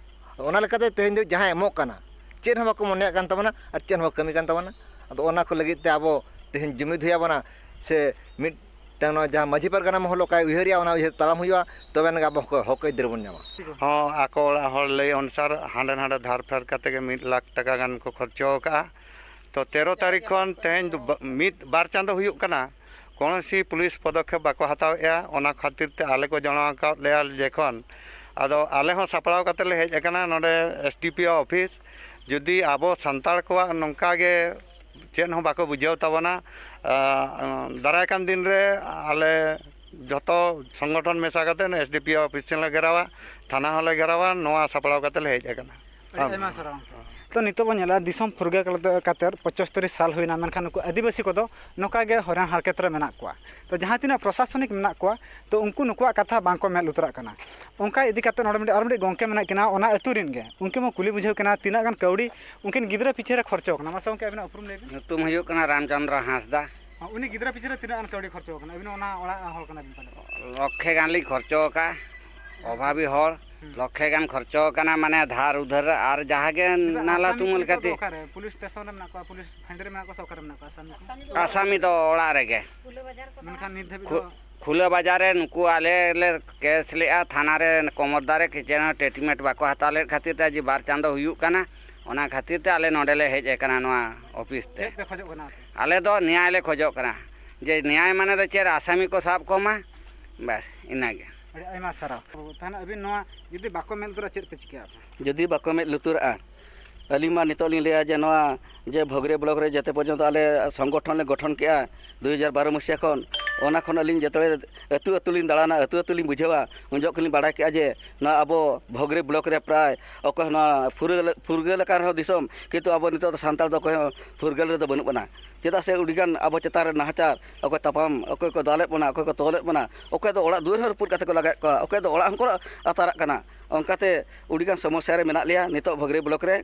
ᱚᱱᱟ ᱞᱮᱠᱟᱛᱮ ᱛᱮᱦᱮᱧ ᱫᱚ ᱡᱟᱦᱟᱸᱭ ᱮᱢᱚᱜ ᱠᱟᱱᱟ, ᱪᱮᱫ ᱦᱚᱸ ᱵᱟᱠᱚ ᱢᱚᱱᱮᱭᱟᱜ ᱠᱟᱱ ᱛᱟᱵᱚᱱᱟ ᱟᱨ ᱪᱮᱫ ᱦᱚᱸ ᱵᱟᱠᱚ ᱠᱟᱹᱢᱤ ᱠᱟᱱ ᱛᱟᱵᱚᱱᱟ᱾ ᱟᱫᱚ ᱚᱱᱟ ᱠᱚ ᱞᱟᱹᱜᱤᱫ ᱛᱮ ᱟᱵᱚ ᱛᱮᱦᱮᱧ ᱡᱩᱢᱤᱫ ᱦᱩᱭ ᱟᱵᱚᱱᱟ, ᱥᱮ ᱢᱤᱫᱴᱟᱝ ᱱᱚᱣᱟ ᱡᱟᱦᱟᱸ ᱢᱟᱹᱡᱷᱤ ᱯᱟᱨᱜᱟᱱᱟ ᱢᱚᱦᱚᱞ ᱚᱠᱟᱭ ᱩᱭᱦᱟᱹᱨᱮᱜᱼᱟ, ᱚᱱᱟ ᱩᱭᱦᱟᱹᱨ ᱛᱟᱲᱟᱢ ᱦᱩᱭᱩᱜᱼᱟ, ᱛᱚᱵᱮ ᱟᱱᱟᱜ ᱜᱮ ᱟᱵᱚ ᱦᱚᱸ ᱦᱚᱠ ᱟᱹᱭᱫᱟᱹᱨ ᱵᱚᱱ ᱧᱟᱢᱟ᱾ ᱦᱚᱸ, ᱟᱠᱚ ᱚᱲᱟᱜ ᱦᱚᱲ ᱞᱟᱹᱭ ᱚᱱᱩᱥᱟᱨ ᱦᱟᱸᱰᱮ ᱱᱟᱰᱮ ᱫᱷᱟᱨ ᱯᱷᱮᱨ ᱠᱟᱛᱮ ᱜᱮ ᱢᱤᱫ ᱞᱟᱠᱷ ᱴᱟᱠᱟ ᱜᱟᱱ ᱠᱚ ᱠᱷᱚᱨᱪᱚ ᱟᱠᱟᱜᱼᱟ᱾ ᱛᱚ, ᱛᱮᱨᱚ ᱛᱟᱹᱨᱤᱠᱷ ᱠᱷᱚᱱ ᱛᱮᱦᱮᱧ ᱫᱚ ᱵᱟ-, ᱢᱤᱫ ᱵᱟᱨ ᱪᱟᱸᱫᱚ ᱦᱩᱭᱩᱜ ᱠᱟᱱᱟ, ᱠᱳᱱᱳ ᱥᱤ ᱯᱩᱞᱤᱥ ᱯᱚᱫᱚᱠᱷᱮᱯ ᱵᱟᱠᱚ ᱦᱟᱛᱟᱣᱮᱫᱼᱟ᱾ ᱚᱱᱟ ᱠᱷᱟᱹᱛᱤᱨ ᱛᱮ ᱟᱞᱮ ᱠᱚ ᱡᱟᱱᱟᱣ ᱟᱠᱟᱫ ᱞᱮᱭᱟ ᱡᱚᱠᱷᱚᱱ, ᱟᱫᱚ ᱟᱞᱮ ᱦᱚᱸ ᱥᱟᱯᱲᱟᱣ ᱠᱟᱛᱮ ᱞᱮ ᱦᱮᱡ ᱟᱠᱟᱱᱟ ᱱᱚᱰᱮ S D P O office. ᱡᱩᱫᱤ ᱟᱵᱚ ᱥᱟᱱᱛᱟᱲ ᱠᱚᱣᱟᱜ ᱱᱚᱝᱠᱟ ᱜᱮ ᱪᱮᱫ ᱦᱚᱸ ᱵᱟᱠᱚ ᱵᱩᱡᱷᱟᱹᱣ ᱛᱟᱵᱚᱱᱟ, ᱟᱸ, ᱫᱟᱨᱟᱭ ᱠᱟᱱ ᱫᱤᱱ ᱨᱮ ᱟᱞᱮ ᱡᱚᱛᱚ ᱥᱚᱝᱜᱚᱴᱷᱚᱱ ᱢᱮᱥᱟ ᱠᱟᱛᱮ S D P O office ᱴᱷᱮᱱ ᱞᱮ ᱜᱷᱮᱨᱟᱣᱟ, ᱛᱷᱟᱱᱟ ᱦᱚᱸᱞᱮ ᱜᱷᱮᱨᱟᱣᱟ, ᱱᱚᱣᱟ ᱥᱟᱯᱲᱟᱣ ᱠᱟᱛᱮ ᱞᱮ ᱦᱮᱡ ᱟᱠᱟᱱᱟ᱾ ᱟᱹᱰᱤ ᱟᱭᱢᱟ ᱥᱟᱨᱦᱟᱣ᱾ ᱛᱚ, ᱱᱤᱛᱚᱜ ᱵᱚᱱ ᱧᱮᱞᱟ, ᱫᱤᱥᱚᱢ ᱯᱷᱩᱨᱜᱟᱹᱞ ᱠᱟᱛᱮ ᱯᱚᱸᱪᱟᱛᱛᱳᱨ ᱥᱟᱞ ᱦᱩᱭᱱᱟ, ᱢᱮᱱᱠᱷᱟᱱ ᱱᱩᱠᱩ ᱟᱹᱫᱤᱵᱟᱹᱥᱤ ᱠᱚᱫᱚ ᱱᱚᱝᱠᱟ ᱜᱮ ᱦᱚᱭᱨᱟᱱ ᱦᱟᱨᱠᱮᱛ ᱨᱮ ᱢᱮᱱᱟᱜ ᱠᱚᱣᱟ᱾ ᱛᱚ, ᱡᱟᱦᱟᱸ ᱛᱤᱱᱟᱹᱜ ᱯᱨᱚᱥᱟᱥᱚᱱᱤᱠ ᱢᱮᱱᱟᱜ ᱠᱚᱣᱟ, ᱛᱚ, ᱩᱱᱠᱩ ᱱᱩᱠᱩᱣᱟᱜ ᱠᱟᱛᱷᱟ ᱵᱟᱝ ᱠᱚ ᱢᱮᱫ ᱞᱩᱛᱩᱨᱟᱜ ᱠᱟᱱᱟ᱾ ᱚᱱᱠᱟ ᱤᱫᱤ ᱠᱟᱛᱮ ᱱᱚᱰᱮ ᱢᱤᱫᱴᱮᱱ, ᱟᱨ ᱢᱤᱫᱴᱮᱱ ᱜᱚᱢᱠᱮ ᱢᱮᱱᱟᱜ ᱠᱤᱱᱟ, ᱚᱱᱟ ᱟᱹᱛᱩ ᱨᱮᱱ ᱜᱮ, ᱩᱱᱠᱤᱱ ᱵᱚᱱ ᱠᱩᱞᱤ ᱵᱩᱡᱷᱟᱹᱣ ᱠᱤᱱᱟ ᱛᱤᱱᱟᱹᱜ ᱜᱟᱱ ᱠᱟᱹᱣᱰᱤ ᱩᱱᱠᱤᱱ ᱜᱤᱫᱽᱨᱟᱹ ᱯᱤᱪᱷᱟᱹ ᱨᱮ ᱠᱷᱚᱨᱪᱚ ᱠᱟᱱᱟ᱾ ᱢᱟᱥᱮ ᱜᱚᱢᱠᱮ, ᱟᱹᱵᱤᱱᱟᱜ ᱩᱯᱨᱩᱢ ᱞᱟᱹᱭ ᱵᱤᱱ᱾ ᱧᱩᱛᱩᱢ ᱦᱩᱭᱩᱜ ᱠᱟᱱᱟ ᱨᱟᱢᱪᱚᱸᱫᱽᱨᱚ ᱦᱟᱸᱥᱫᱟ᱾ ᱦᱚᱸ, ᱩᱱᱤ ᱜᱤᱫᱽᱨᱟᱹ ᱯᱤᱪᱷᱟᱹ ᱨᱮ ᱛᱤᱱᱟᱹᱜ ᱜᱟᱱ ᱠᱟᱹᱣᱰᱤ ᱠᱷᱚᱨᱪᱚ ᱠᱟᱱᱟ? ᱟᱹᱵᱤᱱ ᱚᱱᱟ ᱚᱲᱟᱜ ᱦᱚᱲ ᱠᱟᱱᱟ ᱵᱤᱱ ᱯᱟᱞᱮ? ᱞᱚᱠᱷᱮ ᱜᱟᱱ ᱞᱤᱧ ᱠᱷᱚᱨᱪᱚ ᱟᱠᱟᱫᱼᱟ, ᱚᱵᱷᱟᱵᱤ ᱦᱚᱲ᱾ ᱦᱩᱸ᱾ ᱞᱚᱠᱷᱮ ᱜᱟᱱ ᱠᱷᱚᱨᱪᱚ ᱟᱠᱟᱱᱟ, ᱢᱟᱱᱮ ᱫᱷᱟᱨ ᱩᱫᱷᱟᱹᱨ ᱟᱨ ᱡᱟᱦᱟᱸ ᱜᱮ ᱱᱤᱛᱚᱜ ᱱᱟᱞᱟ ᱟᱥᱟᱢᱤ ᱛᱩᱢᱟᱹᱞ ᱠᱚ ᱱᱤᱛᱚᱜ ᱫᱚ ᱠᱟᱛᱮ᱾ ᱚᱠᱟᱨᱮ? ᱯᱩᱞᱤᱥ ᱥᱴᱮᱥᱚᱱ ᱨᱮ ᱢᱮᱱᱟᱜ ᱠᱚᱣᱟ, ᱯᱩᱞᱤᱥ ᱯᱷᱟᱸᱫᱽ ᱨᱮ ᱢᱮᱱᱟᱜ ᱠᱚᱣᱟ ᱥᱮ ᱚᱠᱟᱨᱮ ᱢᱮᱱᱟᱜ ᱠᱚᱣᱟ ᱟᱥᱟᱢᱤ ᱠᱚ? ᱟᱥᱟᱢᱤ ᱫᱚ ᱚᱲᱟᱜ ᱨᱮᱜᱮ᱾ ᱢᱮᱱᱠᱷᱟᱱ ᱱᱤᱛ ᱫᱷᱟᱹᱵᱤᱡ ᱠᱷᱩ-, ᱫᱚ ᱠᱷᱩᱞᱟᱹ ᱵᱟᱡᱟᱨ ᱨᱮ ᱱᱩᱠᱩ ᱟᱞᱮ ᱞᱮ ᱠᱮᱥ ᱞᱮᱜᱼᱟ ᱛᱷᱟᱱᱟ ᱨᱮ, ᱠᱚᱢᱚᱨᱫᱟ ᱨᱮ ᱪᱮᱫ ᱦᱚᱸ ᱴᱨᱤᱴᱢᱮᱱᱴ ᱵᱟᱠᱚ ᱦᱟᱛᱟᱣ ᱞᱮᱫ ᱠᱷᱟᱹᱛᱤᱨ ᱛᱮ ᱟᱡ ᱵᱟᱨ ᱪᱟᱸᱫᱚ ᱦᱩᱭᱩᱜ ᱠᱟᱱᱟ᱾ ᱚᱱᱟ ᱠᱷᱟᱹᱛᱤᱨ ᱛᱮ ᱟᱞᱮ ᱱᱚᱰᱮ ᱞᱮ ᱦᱮᱡ ᱟᱠᱟᱱᱟ ᱱᱚᱣᱟ ᱚᱯᱷᱤᱥ ᱛᱮ᱾ ᱪᱮᱫ ᱯᱮ ᱠᱷᱚᱡᱚᱜ ᱠᱟᱱᱟ ᱟᱯᱮ? ᱟᱞᱮ ᱫᱚ ᱱᱮᱭᱟᱭ ᱞᱮ ᱠᱷᱚᱡᱚᱜ ᱠᱟᱱᱟ, ᱡᱮ ᱱᱮᱭᱟᱭ ᱢᱟᱱᱮ ᱫᱚ ᱪᱮᱫ, ᱟᱥᱟᱢᱤ ᱠᱚ ᱥᱟᱵ ᱠᱚᱢᱟ, ᱵᱟᱥ ᱤᱱᱟᱹᱜᱮ᱾ ᱟᱹᱰᱤ ᱟᱭᱢᱟ ᱥᱟᱨᱦᱟᱣ᱾ ᱛᱟᱦᱚᱞᱮ ᱟᱹᱵᱤᱱ ᱱᱚᱣᱟ ᱡᱩᱫᱤ ᱵᱟᱠᱚ ᱢᱮᱫ ᱞᱩᱛᱩᱨᱟ, ᱪᱮᱫ ᱯᱮ ᱪᱤᱠᱟᱹᱭᱟ ᱟᱯᱮ? ᱡᱩᱫᱤ ᱵᱟᱠᱚ ᱢᱮᱫ ᱞᱩᱛᱩᱨᱟᱜᱼᱟ, ᱟᱹᱞᱤᱧ ᱢᱟ ᱱᱤᱛᱚᱜ ᱞᱤᱧ ᱞᱟᱹᱭᱟ ᱡᱮ ᱱᱚᱣᱟ ᱡᱮ ᱵᱷᱚᱜᱽᱨᱮ ᱵᱞᱚᱠ ᱨᱮ ᱡᱮᱛᱮ ᱯᱚᱨᱡᱚᱱᱛᱚ ᱟᱞᱮ ᱥᱚᱝᱜᱚᱴᱷᱚᱱ ᱞᱮ ᱜᱚᱴᱷᱚᱱ ᱠᱮᱜᱼᱟ ᱫᱩ ᱦᱟᱡᱟᱨ ᱵᱟᱨᱚ ᱢᱟᱹᱥᱤᱭᱟ ᱠᱷᱚᱱ, ᱚᱱᱟ ᱠᱷᱚᱱ ᱟᱹᱞᱤᱧ ᱡᱮᱛᱮ ᱟᱹᱛᱩ ᱟᱹᱛᱩ ᱞᱤᱧ ᱫᱟᱬᱟᱱᱟ, ᱟᱹᱛᱩ ᱟᱹᱛᱩ ᱞᱤᱧ ᱵᱩᱡᱷᱟᱹᱣᱟ, ᱩᱱ ᱡᱚᱦᱚᱜ ᱠᱷᱚᱱ ᱞᱤᱧ ᱵᱟᱲᱟᱭ ᱠᱮᱜᱼᱟ ᱡᱮ ᱱᱚᱣᱟ ᱟᱵᱚ ᱵᱷᱚᱜᱽᱨᱮ ᱵᱞᱚᱠ ᱨᱮ ᱯᱨᱟᱭ ᱚᱠᱚᱭ ᱱᱚᱣᱟ ᱯᱷᱩᱨᱜᱟᱹᱞ, ᱯᱷᱩᱨᱜᱟᱹᱞ ᱟᱠᱟᱱ ᱨᱮᱦᱚᱸ ᱫᱤᱥᱚᱢ, ᱠᱤᱱᱛᱩ ᱟᱵᱚ ᱱᱤᱛᱚᱜ ᱫᱚ ᱥᱟᱱᱛᱟᱲ ᱫᱚ ᱚᱠᱚᱭ ᱦᱚᱸ ᱯᱷᱩᱨᱜᱟᱹᱞ ᱨᱮᱫᱚ ᱵᱟᱹᱱᱩᱜ ᱵᱚᱱᱟ᱾ ᱪᱮᱫᱟᱜ ᱥᱮ ᱟᱹᱰᱤᱜᱟᱱ ᱟᱵᱚ ᱪᱮᱛᱟᱱ ᱨᱮ ᱱᱟᱦᱟᱪᱟᱨ, ᱚᱠᱚᱭ ᱛᱟᱯᱟᱢ, ᱚᱠᱚᱭ ᱠᱚ ᱫᱟᱞᱮᱫ ᱵᱚᱱᱟ, ᱚᱠᱚᱭ ᱠᱚ ᱛᱚᱞᱮᱫ ᱵᱚᱱᱟ, ᱚᱠᱚᱭ ᱫᱚ ᱚᱲᱟᱜ ᱫᱩᱣᱟᱹᱨ ᱦᱚᱸ ᱨᱟᱹᱯᱩᱫ ᱠᱟᱛᱮ ᱠᱚ ᱞᱟᱜᱟᱭᱮᱫ ᱠᱚᱣᱟ, ᱚᱠᱚᱭ ᱫᱚ ᱚᱲᱟᱜ ᱦᱚᱸᱠᱚ ᱟᱛᱟᱨᱟᱜ ᱠᱟᱱᱟ᱾ ᱚᱱᱠᱟᱛᱮ ᱟᱹᱰᱤᱜᱟᱱ ᱥᱚᱢᱚᱥᱥᱟ ᱨᱮ ᱢᱮᱱᱟᱜ ᱞᱮᱭᱟ ᱱᱤᱛᱚᱜ ᱵᱷᱚᱜᱽᱨᱮ ᱵᱞᱚᱠ ᱨᱮ᱾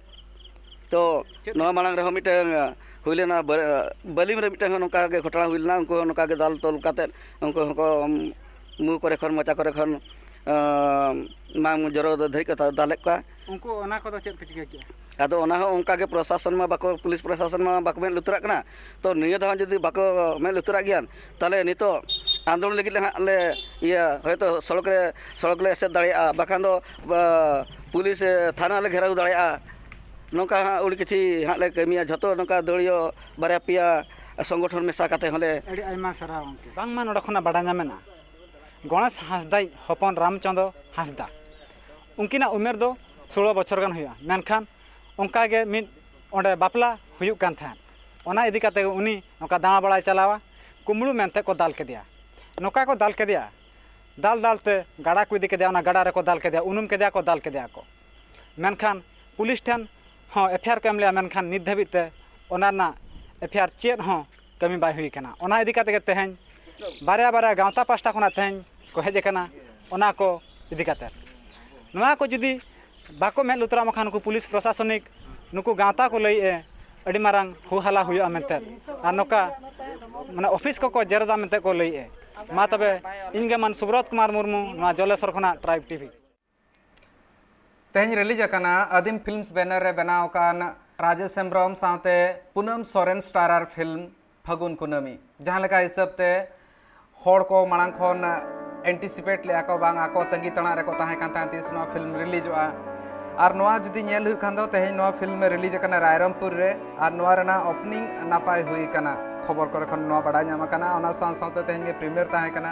ᱛᱚ ᱪᱮᱫ? ᱱᱚᱣᱟ ᱢᱟᱲᱟᱝ ᱨᱮᱦᱚᱸ ᱢᱤᱫᱴᱟᱝ ᱦᱩᱭ ᱞᱮᱱᱟ, ᱵᱟ-, ᱵᱟᱹᱞᱤᱢ ᱨᱮ ᱢᱤᱫᱴᱟᱝ ᱦᱚᱸ ᱱᱚᱝᱠᱟ ᱜᱮ ᱜᱷᱚᱴᱚᱱᱟ ᱦᱩᱭ ᱞᱮᱱᱟ, ᱩᱱᱠᱩ ᱦᱚᱸ ᱱᱚᱝᱠᱟ ᱜᱮ ᱫᱟᱞ ᱛᱚᱞ ᱠᱟᱛᱮᱫ ᱩᱱᱠᱩ ᱦᱚᱸᱠᱚ, ᱩᱢ, ᱢᱩ ᱠᱚᱨᱮ ᱠᱷᱚᱱ, ᱢᱚᱪᱟ ᱠᱚᱨᱮ ᱠᱷᱚᱱ, ᱟᱸ, ᱢᱟᱭᱟᱢ ᱡᱚᱨᱚ ᱫᱷᱟᱹᱨᱤᱡ ᱠᱚ ᱫᱟᱞᱮᱫ ᱠᱚᱣᱟ᱾ ᱩᱱᱠᱩ ᱚᱱᱟ ᱠᱚᱫᱚ ᱪᱮᱫ ᱯᱮ ᱪᱤᱠᱟᱹ ᱠᱮᱜᱼᱟ? ᱟᱫᱚ ᱚᱱᱟ ᱦᱚᱸ ᱚᱱᱠᱟ ᱜᱮ, ᱯᱨᱚᱥᱟᱥᱚᱱ ᱢᱟ ᱵᱟᱠᱚ, ᱯᱩᱞᱤᱥ ᱯᱨᱚᱥᱟᱥᱚᱱ ᱢᱟ ᱵᱟᱠᱚ ᱢᱮᱫ ᱞᱩᱛᱩᱨᱟᱜ ᱠᱟᱱᱟ᱾ ᱛᱚ ᱱᱤᱭᱟᱹ ᱫᱷᱟᱣ ᱡᱩᱫᱤ ᱵᱟᱠᱚ ᱢᱮᱫ ᱞᱩᱛᱩᱨᱟᱜ ᱜᱮᱭᱟ, ᱛᱟᱦᱚᱞᱮ ᱱᱤᱛᱚᱜ ᱟᱱᱫᱳᱞᱚᱱ ᱞᱟᱹᱜᱤᱫ ᱞᱮ ᱦᱟᱸᱜ ᱞᱮ ᱤᱭᱟᱹ, ᱦᱚᱭᱛᱳ ᱥᱚᱲᱚᱠ ᱨᱮ, ᱥᱚᱲᱚᱠ ᱞᱮ ᱮᱥᱮᱫ ᱫᱟᱲᱮᱭᱟᱜᱼᱟ, ᱵᱟᱠᱷᱟᱱ ᱫᱚ, ᱟ, ᱯᱩᱞᱤᱥ, ᱮ, ᱛᱷᱟᱱᱟ ᱞᱮ ᱜᱷᱮᱨᱟᱣ ᱫᱟᱲᱮᱭᱟᱜᱼᱟ᱾ ᱱᱚᱝᱠᱟ ᱦᱟᱸᱜ ᱟᱹᱰᱤ ᱠᱤᱪᱷᱤ ᱦᱟᱸᱜ ᱞᱮ ᱠᱟᱹᱢᱤᱭᱟ, ᱡᱷᱚᱛᱚ ᱱᱚᱝᱠᱟ ᱫᱟᱹᱲᱤᱭᱟᱹ ᱵᱟᱨᱭᱟ ᱯᱮᱭᱟ ᱥᱚᱝᱜᱚᱴᱷᱚᱱ ᱢᱮᱥᱟ ᱠᱟᱛᱮ ᱦᱚᱸᱞᱮ᱾ ᱟᱹᱰᱤ ᱟᱭᱢᱟ ᱥᱟᱨᱦᱟᱣ ᱜᱚᱢᱠᱮ᱾ ᱵᱟᱝᱢᱟ ᱱᱚᱰᱮ ᱠᱷᱚᱱᱟᱜ ᱵᱟᱰᱟᱭ ᱧᱟᱢᱮᱱᱟ, ᱜᱚᱬᱮᱥ ᱦᱟᱸᱥᱫᱟᱭᱤᱡ ᱦᱚᱯᱚᱱ ᱨᱟᱢᱪᱚᱸᱫᱽ ᱦᱟᱸᱥᱫᱟ, ᱩᱱᱠᱤᱱᱟᱜ ᱩᱢᱮᱨ ᱫᱚ ᱥᱳᱞᱳ ᱵᱚᱪᱷᱚᱨ ᱜᱟᱱ ᱦᱩᱭᱩᱜᱼᱟ, ᱢᱮᱱᱠᱷᱟᱱ ᱚᱱᱠᱟ ᱜᱮ ᱢᱤᱫ ᱚᱸᱰᱮ ᱵᱟᱯᱞᱟ ᱦᱩᱭᱩᱜ ᱠᱟᱱ ᱛᱟᱦᱮᱸᱫ᱾ ᱚᱱᱟ ᱤᱫᱤ ᱠᱟᱛᱮ ᱩᱱᱤ ᱱᱚᱝᱠᱟ ᱫᱟᱬᱟ ᱵᱟᱲᱟᱭ ᱪᱟᱞᱟᱣᱟ, ᱠᱩᱢᱵᱽᱲᱩ ᱢᱮᱱᱛᱮ ᱠᱚ ᱫᱟᱞ ᱠᱮᱫᱮᱭᱟ᱾ ᱱᱚᱝᱠᱟ ᱠᱚ ᱫᱟᱞ ᱠᱮᱫᱮᱭᱟ, ᱫᱟᱞ ᱫᱟᱞ ᱛᱮ ᱜᱟᱰᱟ ᱠᱚ ᱤᱫᱤ ᱠᱮᱫᱮᱭᱟ, ᱚᱱᱟ ᱜᱟᱰᱟ ᱨᱮᱠᱚ ᱫᱟᱞ ᱠᱮᱫᱮᱭᱟ, ᱩᱱᱩᱢ ᱠᱮᱫᱮᱭᱟ ᱠᱚ, ᱫᱟᱞ ᱠᱮᱫᱮᱭᱟ ᱠᱚ᱾ ᱢᱮᱱᱠᱷᱟᱱ ᱯᱩᱞᱤᱥ ᱴᱷᱮᱱ ᱦᱚᱸ ᱮᱯᱷ ᱟᱭ ᱟᱨ ᱠᱚ ᱮᱢ ᱞᱮᱜᱼᱟ, ᱢᱮᱱᱠᱷᱟᱱ ᱱᱤᱛ ᱫᱷᱟᱹᱵᱤᱡ ᱛᱮ ᱚᱱᱟ ᱨᱮᱱᱟᱜ ᱮᱯᱷ ᱟᱭ ᱟᱨ ᱪᱮᱫ ᱦᱚᱸ ᱠᱟᱹᱢᱤ ᱵᱟᱭ ᱦᱩᱭ ᱠᱟᱱᱟ᱾ ᱚᱱᱟ ᱤᱫᱤ ᱠᱟᱛᱮ ᱜᱮ ᱛᱮᱦᱮᱧ ᱵᱟᱨᱭᱟ ᱵᱟᱨᱭᱟ ᱜᱟᱶᱛᱟ ᱯᱟᱥᱴᱟ ᱠᱷᱚᱱᱟᱜ ᱛᱮᱦᱮᱧ ᱠᱚ ᱦᱮᱡ ᱟᱠᱟᱱᱟ, ᱚᱱᱟ ᱠᱚ ᱤᱫᱤ ᱠᱟᱛᱮ᱾ ᱱᱚᱣᱟ ᱠᱚ ᱡᱩᱫᱤ ᱵᱟᱠᱚ ᱢᱮᱫ ᱞᱩᱛᱩᱨᱟᱜ ᱢᱟ ᱠᱷᱟᱱ, ᱱᱩᱠᱩ ᱯᱩᱞᱤᱥ ᱯᱨᱚᱥᱟᱥᱚᱱᱤᱠ, ᱱᱩᱠᱩ ᱜᱟᱶᱛᱟ ᱠᱚ ᱞᱟᱹᱭᱮᱫᱼᱟ, ᱟᱹᱰᱤ ᱢᱟᱨᱟᱝ ᱦᱩ ᱦᱟᱞᱟ ᱦᱩᱭᱩᱜᱼᱟ ᱢᱮᱱᱛᱮ, ᱟᱨ ᱱᱚᱝᱠᱟ ᱢᱟᱱᱮ ᱚᱯᱷᱤᱥ ᱠᱚᱠᱚ ᱡᱮᱨᱮᱫᱟ ᱢᱮᱱᱛᱮ ᱠᱚ ᱞᱟᱹᱭᱮᱫᱼᱟ᱾ ᱢᱟ ᱛᱚᱵᱮ, ᱤᱧ ᱜᱮ ᱢᱟᱱ ᱥᱩᱵᱨᱚᱛ ᱠᱩᱢᱟᱨ ᱢᱩᱨᱢᱩ, ᱱᱚᱣᱟ ᱡᱚᱞᱮᱥᱚᱨ ᱠᱷᱚᱱᱟᱜ ᱴᱨᱟᱭᱤᱵᱽ ᱴᱤᱵᱷᱤ᱾ ᱛᱮᱦᱮᱧ ᱨᱤᱞᱤᱡᱽ ᱟᱠᱟᱱᱟ ᱟᱹᱫᱤᱢ ᱯᱷᱤᱞᱢᱥ ᱵᱮᱱᱟᱨ ᱨᱮ ᱵᱮᱱᱟᱣ ᱟᱠᱟᱱ ᱨᱟᱡᱮᱥ ᱦᱮᱢᱵᱽᱨᱚᱢ ᱥᱟᱶᱛᱮ ᱯᱩᱱᱟᱹᱢ ᱥᱚᱨᱮᱱ ᱥᱴᱟᱨᱟᱨ ᱯᱷᱤᱞᱢ ᱯᱷᱟᱹᱜᱩᱱ ᱠᱩᱱᱟᱹᱢᱤ, ᱡᱟᱦᱟᱸ ᱞᱮᱠᱟ ᱦᱤᱥᱟᱹᱵ ᱛᱮ ᱦᱚᱲ ᱠᱚ ᱢᱟᱲᱟᱝ ᱠᱷᱚᱱ ᱮᱱᱴᱤᱥᱤᱯᱮᱴ ᱞᱮᱫᱼᱟ ᱠᱚ, ᱵᱟᱝ ᱟᱠᱚ ᱛᱟᱺᱜᱤ ᱛᱟᱲᱟᱜ ᱨᱮᱠᱚ ᱛᱟᱦᱮᱸ ᱠᱟᱱ ᱛᱟᱦᱮᱸᱫ ᱛᱤᱥ ᱱᱚᱣᱟ ᱯᱷᱤᱞᱢ ᱨᱤᱞᱤᱡᱚᱜᱼᱟ᱾ ᱟᱨ ᱱᱚᱣᱟ ᱡᱩᱫᱤ ᱧᱮᱞ ᱦᱩᱭᱩᱜ ᱠᱷᱟᱱ ᱫᱚ, ᱛᱮᱦᱮᱧ ᱱᱚᱣᱟ ᱯᱷᱤᱞᱢ ᱨᱤᱞᱤᱡᱽ ᱟᱠᱟᱱᱟ ᱨᱟᱭᱨᱚᱝᱯᱩᱨ ᱨᱮ, ᱟᱨ ᱱᱚᱣᱟ ᱨᱮᱱᱟᱜ ᱳᱯᱮᱱᱤᱝ ᱱᱟᱯᱟᱭ ᱦᱩᱭ ᱟᱠᱟᱱᱟ, ᱠᱷᱚᱵᱚᱨ ᱠᱚᱨᱮ ᱠᱷᱚᱱ ᱱᱚᱣᱟ ᱵᱟᱰᱟᱭ ᱧᱟᱢ ᱟᱠᱟᱱᱟ᱾ ᱚᱱᱟ ᱥᱟᱶ ᱥᱟᱶᱛᱮ ᱛᱮᱦᱮᱧ ᱜᱮ ᱯᱨᱤᱢᱤᱭᱟᱨ ᱛᱟᱦᱮᱸ ᱠᱟᱱᱟ᱾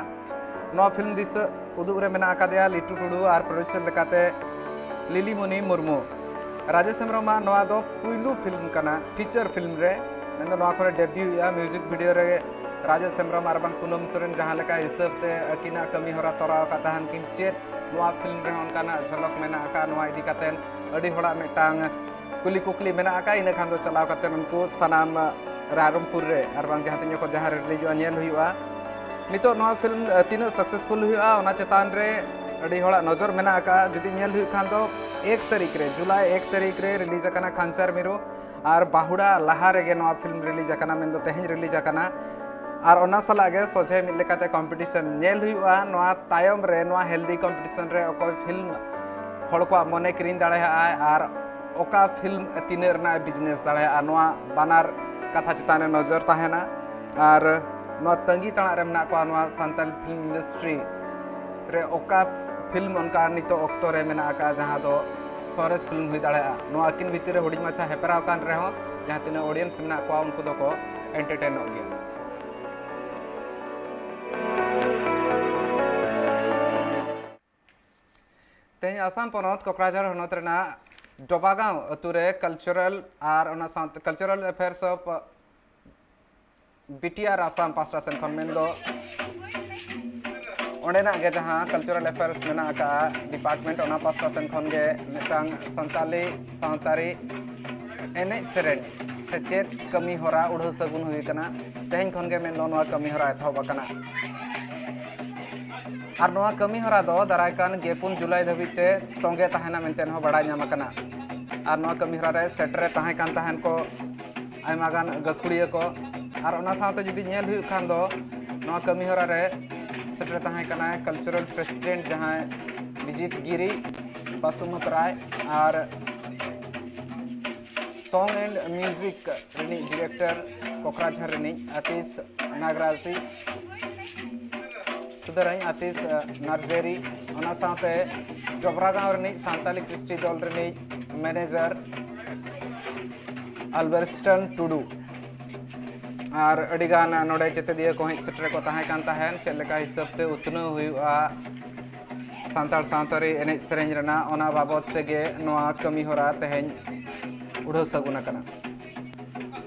ᱱᱚᱣᱟ ᱯᱷᱤᱞᱢ ᱫᱤᱥᱟᱹ ᱩᱫᱩᱜ ᱨᱮ ᱢᱮᱱᱟᱜ ᱟᱠᱟᱫᱮᱭᱟ ᱞᱤᱴᱩ ᱴᱩᱰᱩ ᱟᱨ ᱯᱨᱚᱰᱭᱩᱥᱟᱨ ᱞᱮᱠᱟᱛᱮ ᱞᱤᱞᱤᱢᱚᱱᱤ ᱢᱩᱨᱢᱩ᱾ ᱨᱟᱡᱮᱥ ᱦᱮᱢᱵᱨᱚᱢᱟᱜ ᱱᱚᱣᱟ ᱫᱚ ᱯᱩᱭᱞᱩ ᱯᱷᱤᱞᱢ ᱠᱟᱱᱟ, ᱯᱷᱤᱪᱟᱨ ᱯᱷᱤᱞᱢ ᱨᱮ᱾ ᱢᱮᱱᱫᱚ ᱱᱚᱣᱟ ᱠᱷᱚᱱᱮ ᱰᱮᱵᱤᱭᱩ ᱮᱜᱼᱟ᱾ ᱢᱤᱣᱡᱤᱠ ᱵᱷᱤᱰᱤᱭᱳ ᱨᱮ ᱨᱟᱡᱮᱥ ᱦᱮᱢᱵᱨᱚᱢ ᱟᱨ ᱵᱟᱝ ᱯᱩᱱᱟᱢ ᱥᱚᱨᱮᱱ ᱡᱟᱦᱟᱸ ᱞᱮᱠᱟ ᱦᱤᱥᱟᱹᱵ ᱛᱮ ᱟᱹᱠᱤᱱᱟᱜ ᱠᱟᱹᱢᱤ ᱦᱚᱨᱟ ᱛᱚᱨᱟᱣ ᱟᱠᱟᱫ ᱛᱟᱦᱮᱱ ᱠᱤᱱ, ᱪᱮᱫ ᱱᱚᱣᱟ ᱯᱷᱤᱞᱢ ᱨᱮᱦᱚᱸ ᱚᱱᱠᱟᱱᱟᱜ ᱡᱷᱚᱞᱚᱠ ᱢᱮᱱᱟᱜ ᱟᱠᱟᱫ, ᱱᱚᱣᱟ ᱤᱫᱤ ᱠᱟᱛᱮ ᱟᱹᱰᱤ ᱦᱚᱲᱟᱜ ᱢᱤᱫᱴᱟᱝ ᱠᱩᱞᱤ ᱠᱩᱠᱞᱤ ᱢᱮᱱᱟᱜ ᱟᱠᱟᱫ᱾ ᱤᱱᱟᱹ ᱠᱷᱟᱱ ᱫᱚ ᱪᱟᱞᱟᱣ ᱠᱟᱛᱮ ᱩᱱᱠᱩ ᱥᱟᱱᱟᱢ ᱨᱟᱭᱨᱚᱝᱯᱩᱨ ᱨᱮ ᱟᱨ ᱵᱟᱝ ᱡᱟᱦᱟᱸ ᱛᱤᱱ ᱡᱚᱠᱷᱚᱱ ᱡᱟᱦᱟᱸ ᱨᱮ ᱨᱤᱞᱤᱡᱚᱜᱼᱟ, ᱧᱮᱞ ᱦᱩᱭᱩᱜᱼᱟ᱾ ᱱᱤᱛᱚᱜ ᱱᱚᱣᱟ ᱯᱷᱤᱞᱢ, ᱟᱹ, ᱛᱤᱱᱟᱹᱜ ᱥᱟᱠᱥᱮᱥᱯᱷᱩᱞ ᱦᱩᱭᱩᱜᱼᱟ, ᱚᱱᱟ ᱪᱮᱛᱟᱱ ᱨᱮ ᱟᱹᱰᱤ ᱦᱚᱲᱟᱜ ᱱᱚᱡᱚᱨ ᱢᱮᱱᱟᱜ ᱟᱠᱟᱫᱼᱟ᱾ ᱡᱩᱫᱤ ᱧᱮᱞ ᱦᱩᱭᱩᱜ ᱠᱷᱟᱱ ᱫᱚ, ᱮᱠ ᱛᱟᱹᱨᱤᱠᱷ ᱨᱮ, ᱡᱩᱞᱟᱭ ᱮᱠ ᱛᱟᱹᱨᱤᱠᱷ ᱨᱮ ᱨᱤᱞᱤᱡᱽ ᱟᱠᱟᱱᱟ ᱠᱷᱟᱱᱥᱟᱨ ᱢᱤᱨᱩ, ᱟᱨ ᱵᱟᱦᱩᱲᱟ ᱞᱟᱦᱟ ᱨᱮᱜᱮ ᱱᱚᱣᱟ ᱯᱷᱤᱞᱢ ᱨᱤᱞᱤᱡᱽ ᱟᱠᱟᱱᱟ, ᱢᱮᱱᱫᱚ ᱛᱮᱦᱮᱧ ᱨᱤᱞᱤᱡᱽ ᱟᱠᱟᱱᱟ᱾ ᱟᱨ ᱚᱱᱟ ᱥᱟᱞᱟᱜ ᱜᱮ ᱥᱚᱡᱷᱮ ᱢᱤᱫ ᱞᱮᱠᱟᱛᱮ ᱠᱚᱢᱯᱤᱴᱤᱥᱚᱱ ᱧᱮᱞ ᱦᱩᱭᱩᱜᱼᱟ᱾ ᱱᱚᱣᱟ ᱛᱟᱭᱚᱢ ᱨᱮ, ᱱᱚᱣᱟ ᱦᱮᱞᱫᱤ ᱠᱚᱢᱯᱤᱴᱤᱥᱚᱱ ᱨᱮ ᱚᱠᱚᱭ ᱯᱷᱤᱞᱢ ᱦᱚᱲ ᱠᱚᱣᱟᱜ ᱢᱚᱱᱮ ᱠᱤᱨᱤᱧ ᱫᱟᱲᱮᱭᱟᱜᱼᱟᱭ ᱟᱨ ᱚᱠᱟ ᱯᱷᱤᱞᱢ ᱛᱤᱱᱟᱹᱜ ᱨᱮᱱᱟᱜ ᱮ ᱵᱤᱡᱽᱱᱮᱥ ᱫᱟᱲᱮᱭᱟᱜᱼᱟ, ᱱᱚᱣᱟ ᱵᱟᱱᱟᱨ ᱠᱟᱛᱷᱟ ᱪᱮᱛᱟᱱ ᱨᱮ ᱱᱚᱡᱚᱨ ᱛᱟᱦᱮᱱᱟ᱾ ᱟᱨ ᱱᱚᱣᱟ ᱛᱟᱺᱜᱤ ᱛᱟᱲᱟᱜ ᱨᱮ ᱢᱮᱱᱟᱜ ᱠᱚᱣᱟ ᱱᱚᱣᱟ ᱥᱟᱱᱛᱟᱲ ᱯᱷᱤᱞᱢ ᱤᱱᱰᱟᱥᱴᱨᱤ ᱨᱮ ᱚᱠᱟ ᱯᱷᱤᱞᱢ ᱚᱱᱠᱟ ᱱᱤᱛᱚᱜ ᱚᱠᱛᱚ ᱨᱮ ᱢᱮᱱᱟᱜ ᱟᱠᱟᱫᱼᱟ, ᱡᱟᱦᱟᱸ ᱫᱚ ᱥᱚᱨᱮᱥ ᱯᱷᱤᱞᱢ ᱦᱩᱭ ᱫᱟᱲᱮᱭᱟᱜᱼᱟ᱾ ᱱᱚᱣᱟ ᱟᱹᱠᱤᱱ ᱵᱷᱤᱛᱤᱨ ᱨᱮ ᱦᱩᱰᱤᱧ ᱢᱟᱪᱷᱟ ᱦᱮᱯᱨᱟᱣ ᱠᱟᱱ ᱨᱮᱦᱚᱸ, ᱡᱟᱦᱟᱸ ᱛᱤᱱᱟᱹᱜ ᱚᱰᱤᱭᱮᱱᱥ ᱢᱮᱱᱟᱜ ᱠᱚᱣᱟ, ᱩᱱᱠᱩ ᱫᱚᱠᱚ ᱮᱱᱴᱟᱨᱴᱮᱱᱚᱜ ᱜᱮᱭᱟ᱾ ᱛᱮᱦᱮᱧ ᱟᱥᱟᱢ ᱯᱚᱱᱚᱛ ᱠᱚᱠᱨᱟᱡᱷᱟᱨ ᱦᱚᱱᱚᱛ ᱨᱮᱱᱟᱜ ᱰᱚᱵᱟᱜᱟᱸᱣ ᱟᱹᱛᱩ ᱨᱮ ᱠᱟᱞᱪᱟᱨᱟᱞ ᱟᱨ ᱚᱱᱟ ᱥᱟᱶᱛᱮ cultural affairs of BTR Assam ᱯᱟᱥᱴᱟ ᱥᱮᱱ ᱠᱷᱚᱱ, ᱢᱮᱱᱫᱚ ᱚᱸᱰᱮᱱᱟᱜ ᱜᱮ ᱡᱟᱦᱟᱸ ᱠᱟᱞᱪᱟᱨᱟᱞ ᱮᱯᱷᱮᱭᱟᱨᱥ ᱢᱮᱱᱟᱜ ᱟᱠᱟᱫᱼᱟ ᱰᱤᱯᱟᱨᱴᱢᱮᱱᱴ, ᱚᱱᱟ ᱯᱟᱥᱴᱟ ᱥᱮᱱ ᱠᱷᱚᱱ ᱜᱮ ᱢᱤᱫᱴᱟᱝ ᱥᱟᱱᱛᱟᱞᱤ ᱥᱟᱶᱛᱟᱨᱤ ᱮᱱᱮᱡ ᱥᱮᱨᱮᱧ ᱥᱮᱪᱮᱫ ᱠᱟᱹᱢᱤ ᱦᱚᱨᱟ ᱩᱰᱷᱟᱹᱣ ᱥᱟᱹᱜᱩᱱ ᱦᱩᱭ ᱟᱠᱟᱱᱟ᱾ ᱛᱮᱦᱮᱧ ᱠᱷᱚᱱ ᱜᱮ ᱢᱮᱱᱫᱚ ᱱᱚᱣᱟ ᱠᱟᱹᱢᱤ ᱦᱚᱨᱟ ᱮᱛᱚᱦᱚᱵ ᱟᱠᱟᱱᱟ᱾ ᱟᱨ ᱱᱚᱣᱟ ᱠᱟᱹᱢᱤ ᱦᱚᱨᱟ ᱫᱚ ᱫᱟᱨᱟᱭ ᱠᱟᱱ ᱜᱮᱞ ᱯᱩᱱ ᱡᱩᱞᱟᱭ ᱫᱷᱟᱹᱵᱤᱡ ᱛᱮ ᱛᱚᱸᱜᱮ ᱛᱟᱦᱮᱱᱟ ᱢᱮᱱᱛᱮ ᱦᱚᱸ ᱵᱟᱲᱟᱭ ᱧᱟᱢ ᱟᱠᱟᱱᱟ᱾ ᱟᱨ ᱱᱚᱣᱟ ᱠᱟᱹᱢᱤ ᱦᱚᱨᱟ ᱨᱮ ᱥᱮᱴᱮᱨ ᱨᱮ ᱛᱟᱦᱮᱸ ᱠᱟᱱ ᱛᱟᱦᱮᱱ ᱠᱚ ᱟᱭᱢᱟ ᱜᱟᱱ ᱜᱟᱹᱠᱷᱩᱲᱤᱭᱟᱹ ᱠᱚ᱾ ᱟᱨ ᱚᱱᱟ ᱥᱟᱶᱛᱮ ᱡᱩᱫᱤ ᱧᱮᱞ ᱦᱩᱭᱩᱜ ᱠᱷᱟᱱ ᱫᱚ, ᱱᱚᱣᱟ ᱠᱟᱹᱢᱤ ᱦᱚᱨᱟ ᱨᱮ ᱥᱮᱴᱮᱨ ᱛᱟᱦᱮᱸ ᱠᱟᱱᱟᱭ ᱠᱟᱞᱪᱟᱨᱟᱞ ᱯᱨᱮᱥᱤᱰᱮᱱᱴ ᱡᱟᱦᱟᱸᱭ ᱵᱤᱡᱤᱛ ᱜᱤᱨᱤ ᱵᱟᱥᱩᱢᱚᱛ ᱨᱟᱭ, ᱟᱨ ᱥᱚᱝ ᱮᱱᱰ ᱢᱤᱣᱡᱤᱠ ᱨᱤᱱᱤᱡ ᱰᱤᱨᱮᱠᱴᱚᱨ ᱠᱚᱠᱨᱟᱡᱷᱟᱨ ᱨᱤᱱᱤᱡ ᱟᱛᱤᱥ ᱱᱟᱜᱽᱨᱟᱡᱤ, ᱥᱩᱫᱷᱟᱹᱨᱟᱹᱧ ᱟᱛᱤᱥ ᱱᱟᱨᱡᱮᱨᱤ, ᱚᱱᱟ ᱥᱟᱶᱛᱮ ᱰᱚᱵᱨᱟᱜᱟᱸᱣ ᱨᱤᱱᱤᱡ ᱥᱟᱱᱛᱟᱞᱤ ᱠᱨᱤᱥᱴᱤ ᱫᱚᱞ ᱨᱤᱱᱤᱡ ᱢᱮᱱᱮᱡᱟᱨ ᱟᱞᱵᱮᱨᱥᱴᱚᱱ ᱴᱩᱰᱩ᱾ ᱟᱨ ᱟᱹᱰᱤᱜᱟᱱ ᱱᱚᱰᱮ ᱪᱮᱛᱮᱫᱤᱭᱟᱹ ᱠᱚ ᱦᱮᱡ ᱥᱮᱴᱮᱨ ᱠᱚ ᱛᱟᱦᱮᱸ ᱠᱟᱱ ᱛᱟᱦᱮᱸᱫ᱾ ᱪᱮᱫ ᱞᱮᱠᱟ ᱦᱤᱥᱟᱹᱵ ᱛᱮ ᱩᱛᱱᱟᱹᱣ ᱦᱩᱭᱩᱜᱼᱟ ᱥᱟᱱᱛᱟᱲ ᱥᱟᱶᱛᱟ ᱨᱮ ᱮᱱᱮᱡ ᱥᱮᱨᱮᱧ ᱨᱮᱱᱟᱜ, ᱚᱱᱟ ᱵᱟᱵᱚᱫ ᱛᱮᱜᱮ ᱱᱚᱣᱟ ᱠᱟᱹᱢᱤ ᱦᱚᱨᱟ ᱛᱮᱦᱮᱧ ᱩᱰᱷᱟᱹᱣ ᱥᱟᱹᱜᱩᱱ ᱟᱠᱟᱱᱟ᱾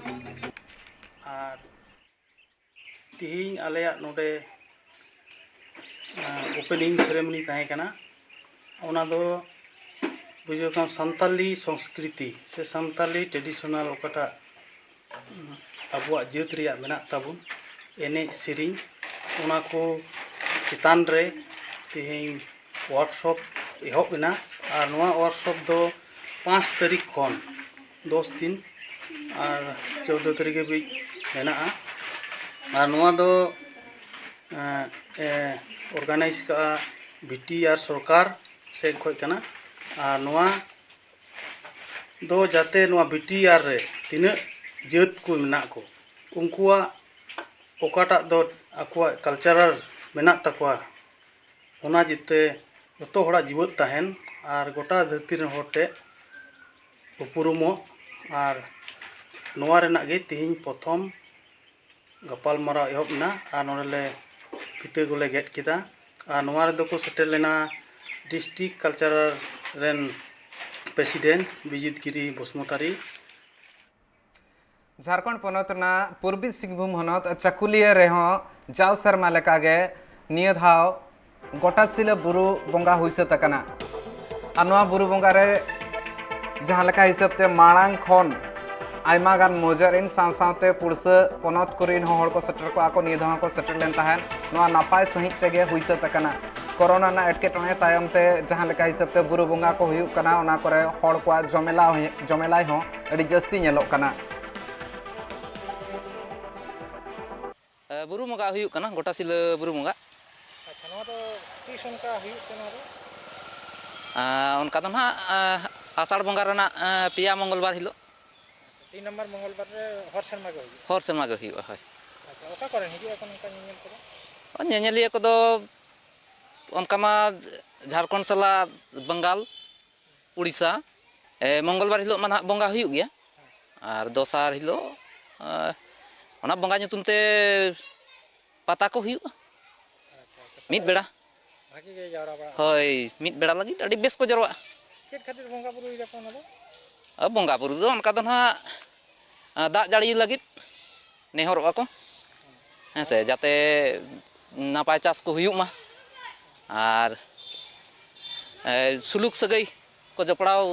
ᱟᱨ ᱛᱤᱦᱤᱧ ᱟᱞᱮᱭᱟᱜ ᱱᱚᱰᱮ, ᱟᱸ, ᱳᱯᱮᱱᱤᱝ ᱥᱮᱨᱮᱢᱚᱱᱤ ᱛᱟᱦᱮᱸ ᱠᱟᱱᱟ᱾ ᱚᱱᱟ ᱫᱚ ᱵᱩᱡᱷᱟᱹᱣ ᱠᱟᱢ ᱥᱟᱱᱛᱟᱞᱤ ᱥᱚᱝᱥᱠᱨᱤᱛᱤ ᱥᱮ ᱥᱟᱱᱛᱟᱞᱤ ᱴᱨᱮᱰᱤᱥᱚᱱᱟᱞ ᱚᱠᱟᱴᱟᱜ, ᱩᱸ, ᱟᱵᱚᱣᱟᱜ ᱡᱟᱹᱛ ᱨᱮᱭᱟᱜ ᱢᱮᱱᱟᱜ ᱛᱟᱵᱚᱱ ᱮᱱᱮᱡ ᱥᱮᱨᱮᱧ, ᱚᱱᱟ ᱠᱚ ᱪᱮᱛᱟᱱ ᱨᱮ ᱛᱮᱦᱮᱧ ᱣᱟᱨᱠᱥᱚᱯ ᱮᱦᱚᱵ ᱮᱱᱟ᱾ ᱟᱨ ᱱᱚᱣᱟ ᱣᱟᱨᱠᱥᱚᱯ ᱫᱚ ᱯᱟᱸᱪ ᱛᱟᱹᱨᱤᱠᱷ ᱠᱷᱚᱱ ᱫᱚᱥ ᱫᱤᱱ ᱟᱨ ᱪᱳᱫᱽᱫᱳ ᱛᱟᱹᱨᱤᱠᱷ ᱦᱟᱹᱵᱤᱡ ᱢᱮᱱᱟᱜᱼᱟ᱾ ᱟᱨ ᱱᱚᱣᱟ ᱫᱚ, ᱮᱸ, ᱮ, ᱚᱨᱜᱟᱱᱟᱭᱤᱡᱽ ᱠᱟᱜᱼᱟ ᱵᱤ ᱴᱤ ᱟᱨ ᱥᱚᱨᱠᱟᱨ ᱥᱮᱫ ᱠᱷᱚᱡ ᱠᱟᱱᱟ᱾ ᱟᱨ ᱱᱚᱣᱟ ᱫᱚ ᱡᱟᱛᱮ ᱱᱚᱣᱟ ᱵᱤ ᱴᱤ ᱟᱨ ᱨᱮ ᱛᱤᱱᱟᱹᱜ ᱡᱟᱹᱛ ᱠᱚ ᱢᱮᱱᱟᱜ ᱠᱚ, ᱩᱱᱠᱩᱣᱟᱜ ᱚᱠᱟᱴᱟᱜ ᱫᱚ ᱟᱠᱚᱣᱟᱜ ᱠᱟᱞᱪᱟᱨᱟᱞ ᱢᱮᱱᱟᱜ ᱛᱟᱠᱚᱣᱟ, ᱚᱱᱟ ᱡᱟᱛᱮ ᱡᱚᱛᱚ ᱦᱚᱲᱟᱜ ᱡᱤᱣᱮᱫ ᱛᱟᱦᱮᱱ ᱟᱨ ᱜᱚᱴᱟ ᱫᱷᱟᱹᱨᱛᱤ ᱨᱮᱱ ᱦᱚᱲ ᱴᱷᱮᱱ ᱩᱯᱨᱩᱢᱚᱜ᱾ ᱟᱨ ᱱᱚᱣᱟ ᱨᱮᱱᱟᱜ ᱜᱮ ᱛᱮᱦᱮᱧ ᱯᱨᱚᱛᱷᱚᱢ ᱜᱟᱯᱟᱞᱢᱟᱨᱟᱣ ᱮᱦᱚᱵ ᱮᱱᱟ ᱟᱨ ᱱᱚᱰᱮ ᱞᱮ ᱯᱷᱤᱛᱟᱹ ᱠᱚᱞᱮ ᱜᱮᱫ ᱠᱮᱫᱟ᱾ ᱟᱨ ᱱᱚᱣᱟ ᱨᱮᱫᱚ ᱠᱚ ᱥᱮᱴᱮᱨ ᱞᱮᱱᱟ ᱰᱤᱥᱴᱨᱤᱠᱴ ᱠᱟᱞᱪᱟᱨᱟᱞ ᱨᱮᱱ ᱯᱨᱮᱥᱤᱰᱮᱱᱴ ᱵᱤᱡᱤᱛ ᱜᱤᱨᱤ ᱵᱚᱥᱩᱢᱚᱛᱟᱨᱤ᱾ ᱡᱷᱟᱲᱠᱷᱚᱸᱰ ᱯᱚᱱᱚᱛ ᱨᱮᱱᱟᱜ ᱯᱩᱨᱵᱤ ᱥᱤᱝᱵᱷᱩᱢ ᱦᱚᱱᱚᱛ ᱪᱟᱠᱩᱞᱤᱭᱟᱹ ᱨᱮᱦᱚᱸ ᱡᱟᱣ ᱥᱮᱨᱢᱟ ᱞᱮᱠᱟᱜᱮ ᱱᱤᱭᱟᱹ ᱫᱷᱟᱣ ᱜᱚᱴᱟᱥᱤᱞᱟᱹ ᱵᱩᱨᱩ ᱵᱚᱸᱜᱟ ᱦᱩᱭ ᱥᱟᱹᱛ ᱟᱠᱟᱱᱟ᱾ ᱟᱨ ᱱᱚᱣᱟ ᱵᱩᱨᱩ ᱵᱚᱸᱜᱟ ᱨᱮ ᱡᱟᱦᱟᱸ ᱞᱮᱠᱟ ᱦᱤᱥᱟᱹᱵ ᱛᱮ ᱢᱟᱲᱟᱝ ᱠᱷᱚᱱ ᱟᱭᱢᱟ ᱜᱟᱱ ᱢᱚᱡᱟᱨᱤᱱ ᱥᱟᱶ ᱥᱟᱶᱛᱮ ᱯᱩᱲᱥᱟᱹ ᱯᱚᱱᱚᱛ ᱠᱚᱨᱮᱱ ᱦᱚᱸ ᱦᱚᱲ ᱠᱚ ᱥᱮᱴᱮᱨ ᱠᱚᱜᱼᱟ ᱠᱚ, ᱱᱤᱭᱟᱹ ᱫᱷᱟᱣ ᱦᱚᱸᱠᱚ ᱥᱮᱴᱮᱨ ᱞᱮᱱ ᱛᱟᱦᱮᱸᱫ᱾ ᱱᱚᱣᱟ ᱱᱟᱯᱟᱭ ᱥᱟᱺᱦᱤᱡ ᱛᱮᱜᱮ ᱦᱩᱭ ᱥᱟᱹᱛ ᱟᱠᱟᱱᱟ᱾ ᱠᱚᱨᱳᱱᱟ ᱨᱮᱱᱟᱜ ᱮᱴᱠᱮᱴᱚᱬᱮ ᱛᱟᱭᱚᱢ ᱛᱮ ᱡᱟᱦᱟᱸ ᱞᱮᱠᱟ ᱦᱤᱥᱟᱹᱵ ᱛᱮ ᱵᱩᱨᱩ ᱵᱚᱸᱜᱟ ᱠᱚ ᱦᱩᱭᱩᱜ ᱠᱟᱱᱟ, ᱚᱱᱟ ᱠᱚᱨᱮ ᱦᱚᱲ ᱠᱚᱣᱟᱜ ᱡᱚᱢᱮᱞᱟ ᱦᱚᱸ, ᱡᱚᱢᱮᱞᱟᱭ ᱦᱚᱸ ᱟᱹᱰᱤ ᱡᱟᱹᱥᱛᱤ ᱧᱮᱞᱚᱜ ᱠᱟᱱᱟ᱾ ᱮ, ᱵᱩᱨᱩ ᱵᱚᱸᱜᱟ ᱦᱩᱭᱩᱜ ᱠᱟᱱᱟ, ᱜᱚᱴᱟᱥᱤᱞᱟᱹ ᱵᱩᱨᱩ ᱵᱚᱸᱜᱟ᱾ ᱟᱪᱪᱷᱟ, ᱱᱚᱣᱟ ᱫᱚ ᱛᱤᱥ ᱚᱱᱠᱟ ᱦᱩᱭᱩᱜ ᱛᱮ ᱱᱚᱣᱟ ᱫᱚ? ᱟ, ᱚᱱᱠᱟ ᱫᱚ ᱱᱟᱦᱟᱜ, ᱟ, ᱟᱥᱟᱲ ᱵᱚᱸᱜᱟ ᱨᱮᱱᱟᱜ, ᱟ, ᱯᱮᱭᱟ ᱢᱚᱝᱜᱚᱞ ᱵᱟᱨ ᱦᱤᱞᱳᱜ᱾ ᱛᱤᱱ ᱱᱚᱢᱵᱚᱨ ᱢᱚᱝᱜᱚᱞ ᱵᱟᱨ ᱨᱮ ᱦᱚᱨ ᱥᱮᱨᱢᱟ ᱜᱮ ᱦᱩᱭᱩᱜᱼᱟ? ᱦᱚᱨ ᱥᱮᱨᱢᱟ ᱜᱮ ᱦᱩᱭᱩᱜᱼᱟ, ᱦᱳᱭ᱾ ᱟᱪᱪᱷᱟ, ᱚᱠᱟ ᱠᱚᱨᱮᱱ ᱦᱤᱡᱩᱜ ᱟᱠᱚ ᱱᱚᱝᱠᱟ ᱧᱮᱧᱮᱞ ᱠᱚᱫᱚ? ᱧᱮᱧᱮᱞᱤᱭᱟᱹ ᱠᱚᱫᱚ ᱚᱱᱠᱟ ᱢᱟ ᱡᱷᱟᱲᱠᱷᱚᱸᱰ ᱥᱟᱞᱟᱜ ᱵᱟᱝᱜᱟᱞ, ᱩᱲᱤᱥᱥᱟ᱾ ᱮ, ᱢᱚᱝᱜᱚᱞ ᱵᱟᱨ ᱦᱤᱞᱳᱜ ᱢᱟ ᱱᱟᱦᱟᱜ ᱵᱚᱸᱜᱟ ᱦᱩᱭᱩᱜ ᱜᱮᱭᱟ, ᱟᱨ ᱫᱚᱥᱟᱨ ᱦᱤᱞᱳᱜ, ᱮ, ᱚᱱᱟ ᱵᱚᱸᱜᱟ ᱧᱩᱛᱩᱢ ᱛᱮ ᱯᱟᱛᱟ ᱠᱚ ᱦᱩᱭᱩᱜᱼᱟ ᱢᱤᱫ ᱵᱮᱲᱟ᱾ ᱵᱷᱟᱜᱤ ᱜᱮ ᱡᱟᱣᱨᱟ ᱵᱟᱲᱟᱜᱼᱟ᱾ ᱦᱳᱭ, ᱢᱤᱫ ᱵᱮᱲᱟ ᱞᱟᱹᱜᱤᱫ ᱟᱹᱰᱤ ᱵᱮᱥ ᱠᱚ ᱡᱟᱨᱣᱟᱜᱼᱟ᱾ ᱪᱮᱫ ᱠᱷᱟᱹᱛᱤᱨ ᱵᱚᱸᱜᱟ ᱵᱩᱨᱩᱭ ᱫᱟᱠᱚ ᱚᱱᱟ ᱫᱚ? ᱟᱨ ᱵᱚᱸᱜᱟ ᱵᱩᱨᱩ ᱫᱚ ᱚᱱᱠᱟ ᱫᱚ ᱱᱟᱦᱟᱜ, ᱟ, ᱫᱟᱜ ᱡᱟᱹᱲᱤ ᱞᱟᱹᱜᱤᱫ ᱱᱮᱦᱚᱨᱚᱜᱼᱟ ᱠᱚ, ᱦᱮᱸ ᱥᱮ, ᱡᱟᱛᱮ ᱱᱟᱯᱟᱭ ᱪᱟᱥ ᱠᱚ ᱦᱩᱭᱩᱜ ᱢᱟ ᱟᱨ, ᱮ, ᱥᱩᱞᱩᱠ ᱥᱟᱹᱜᱟᱹᱭ ᱠᱚ ᱡᱚᱯᱲᱟᱣ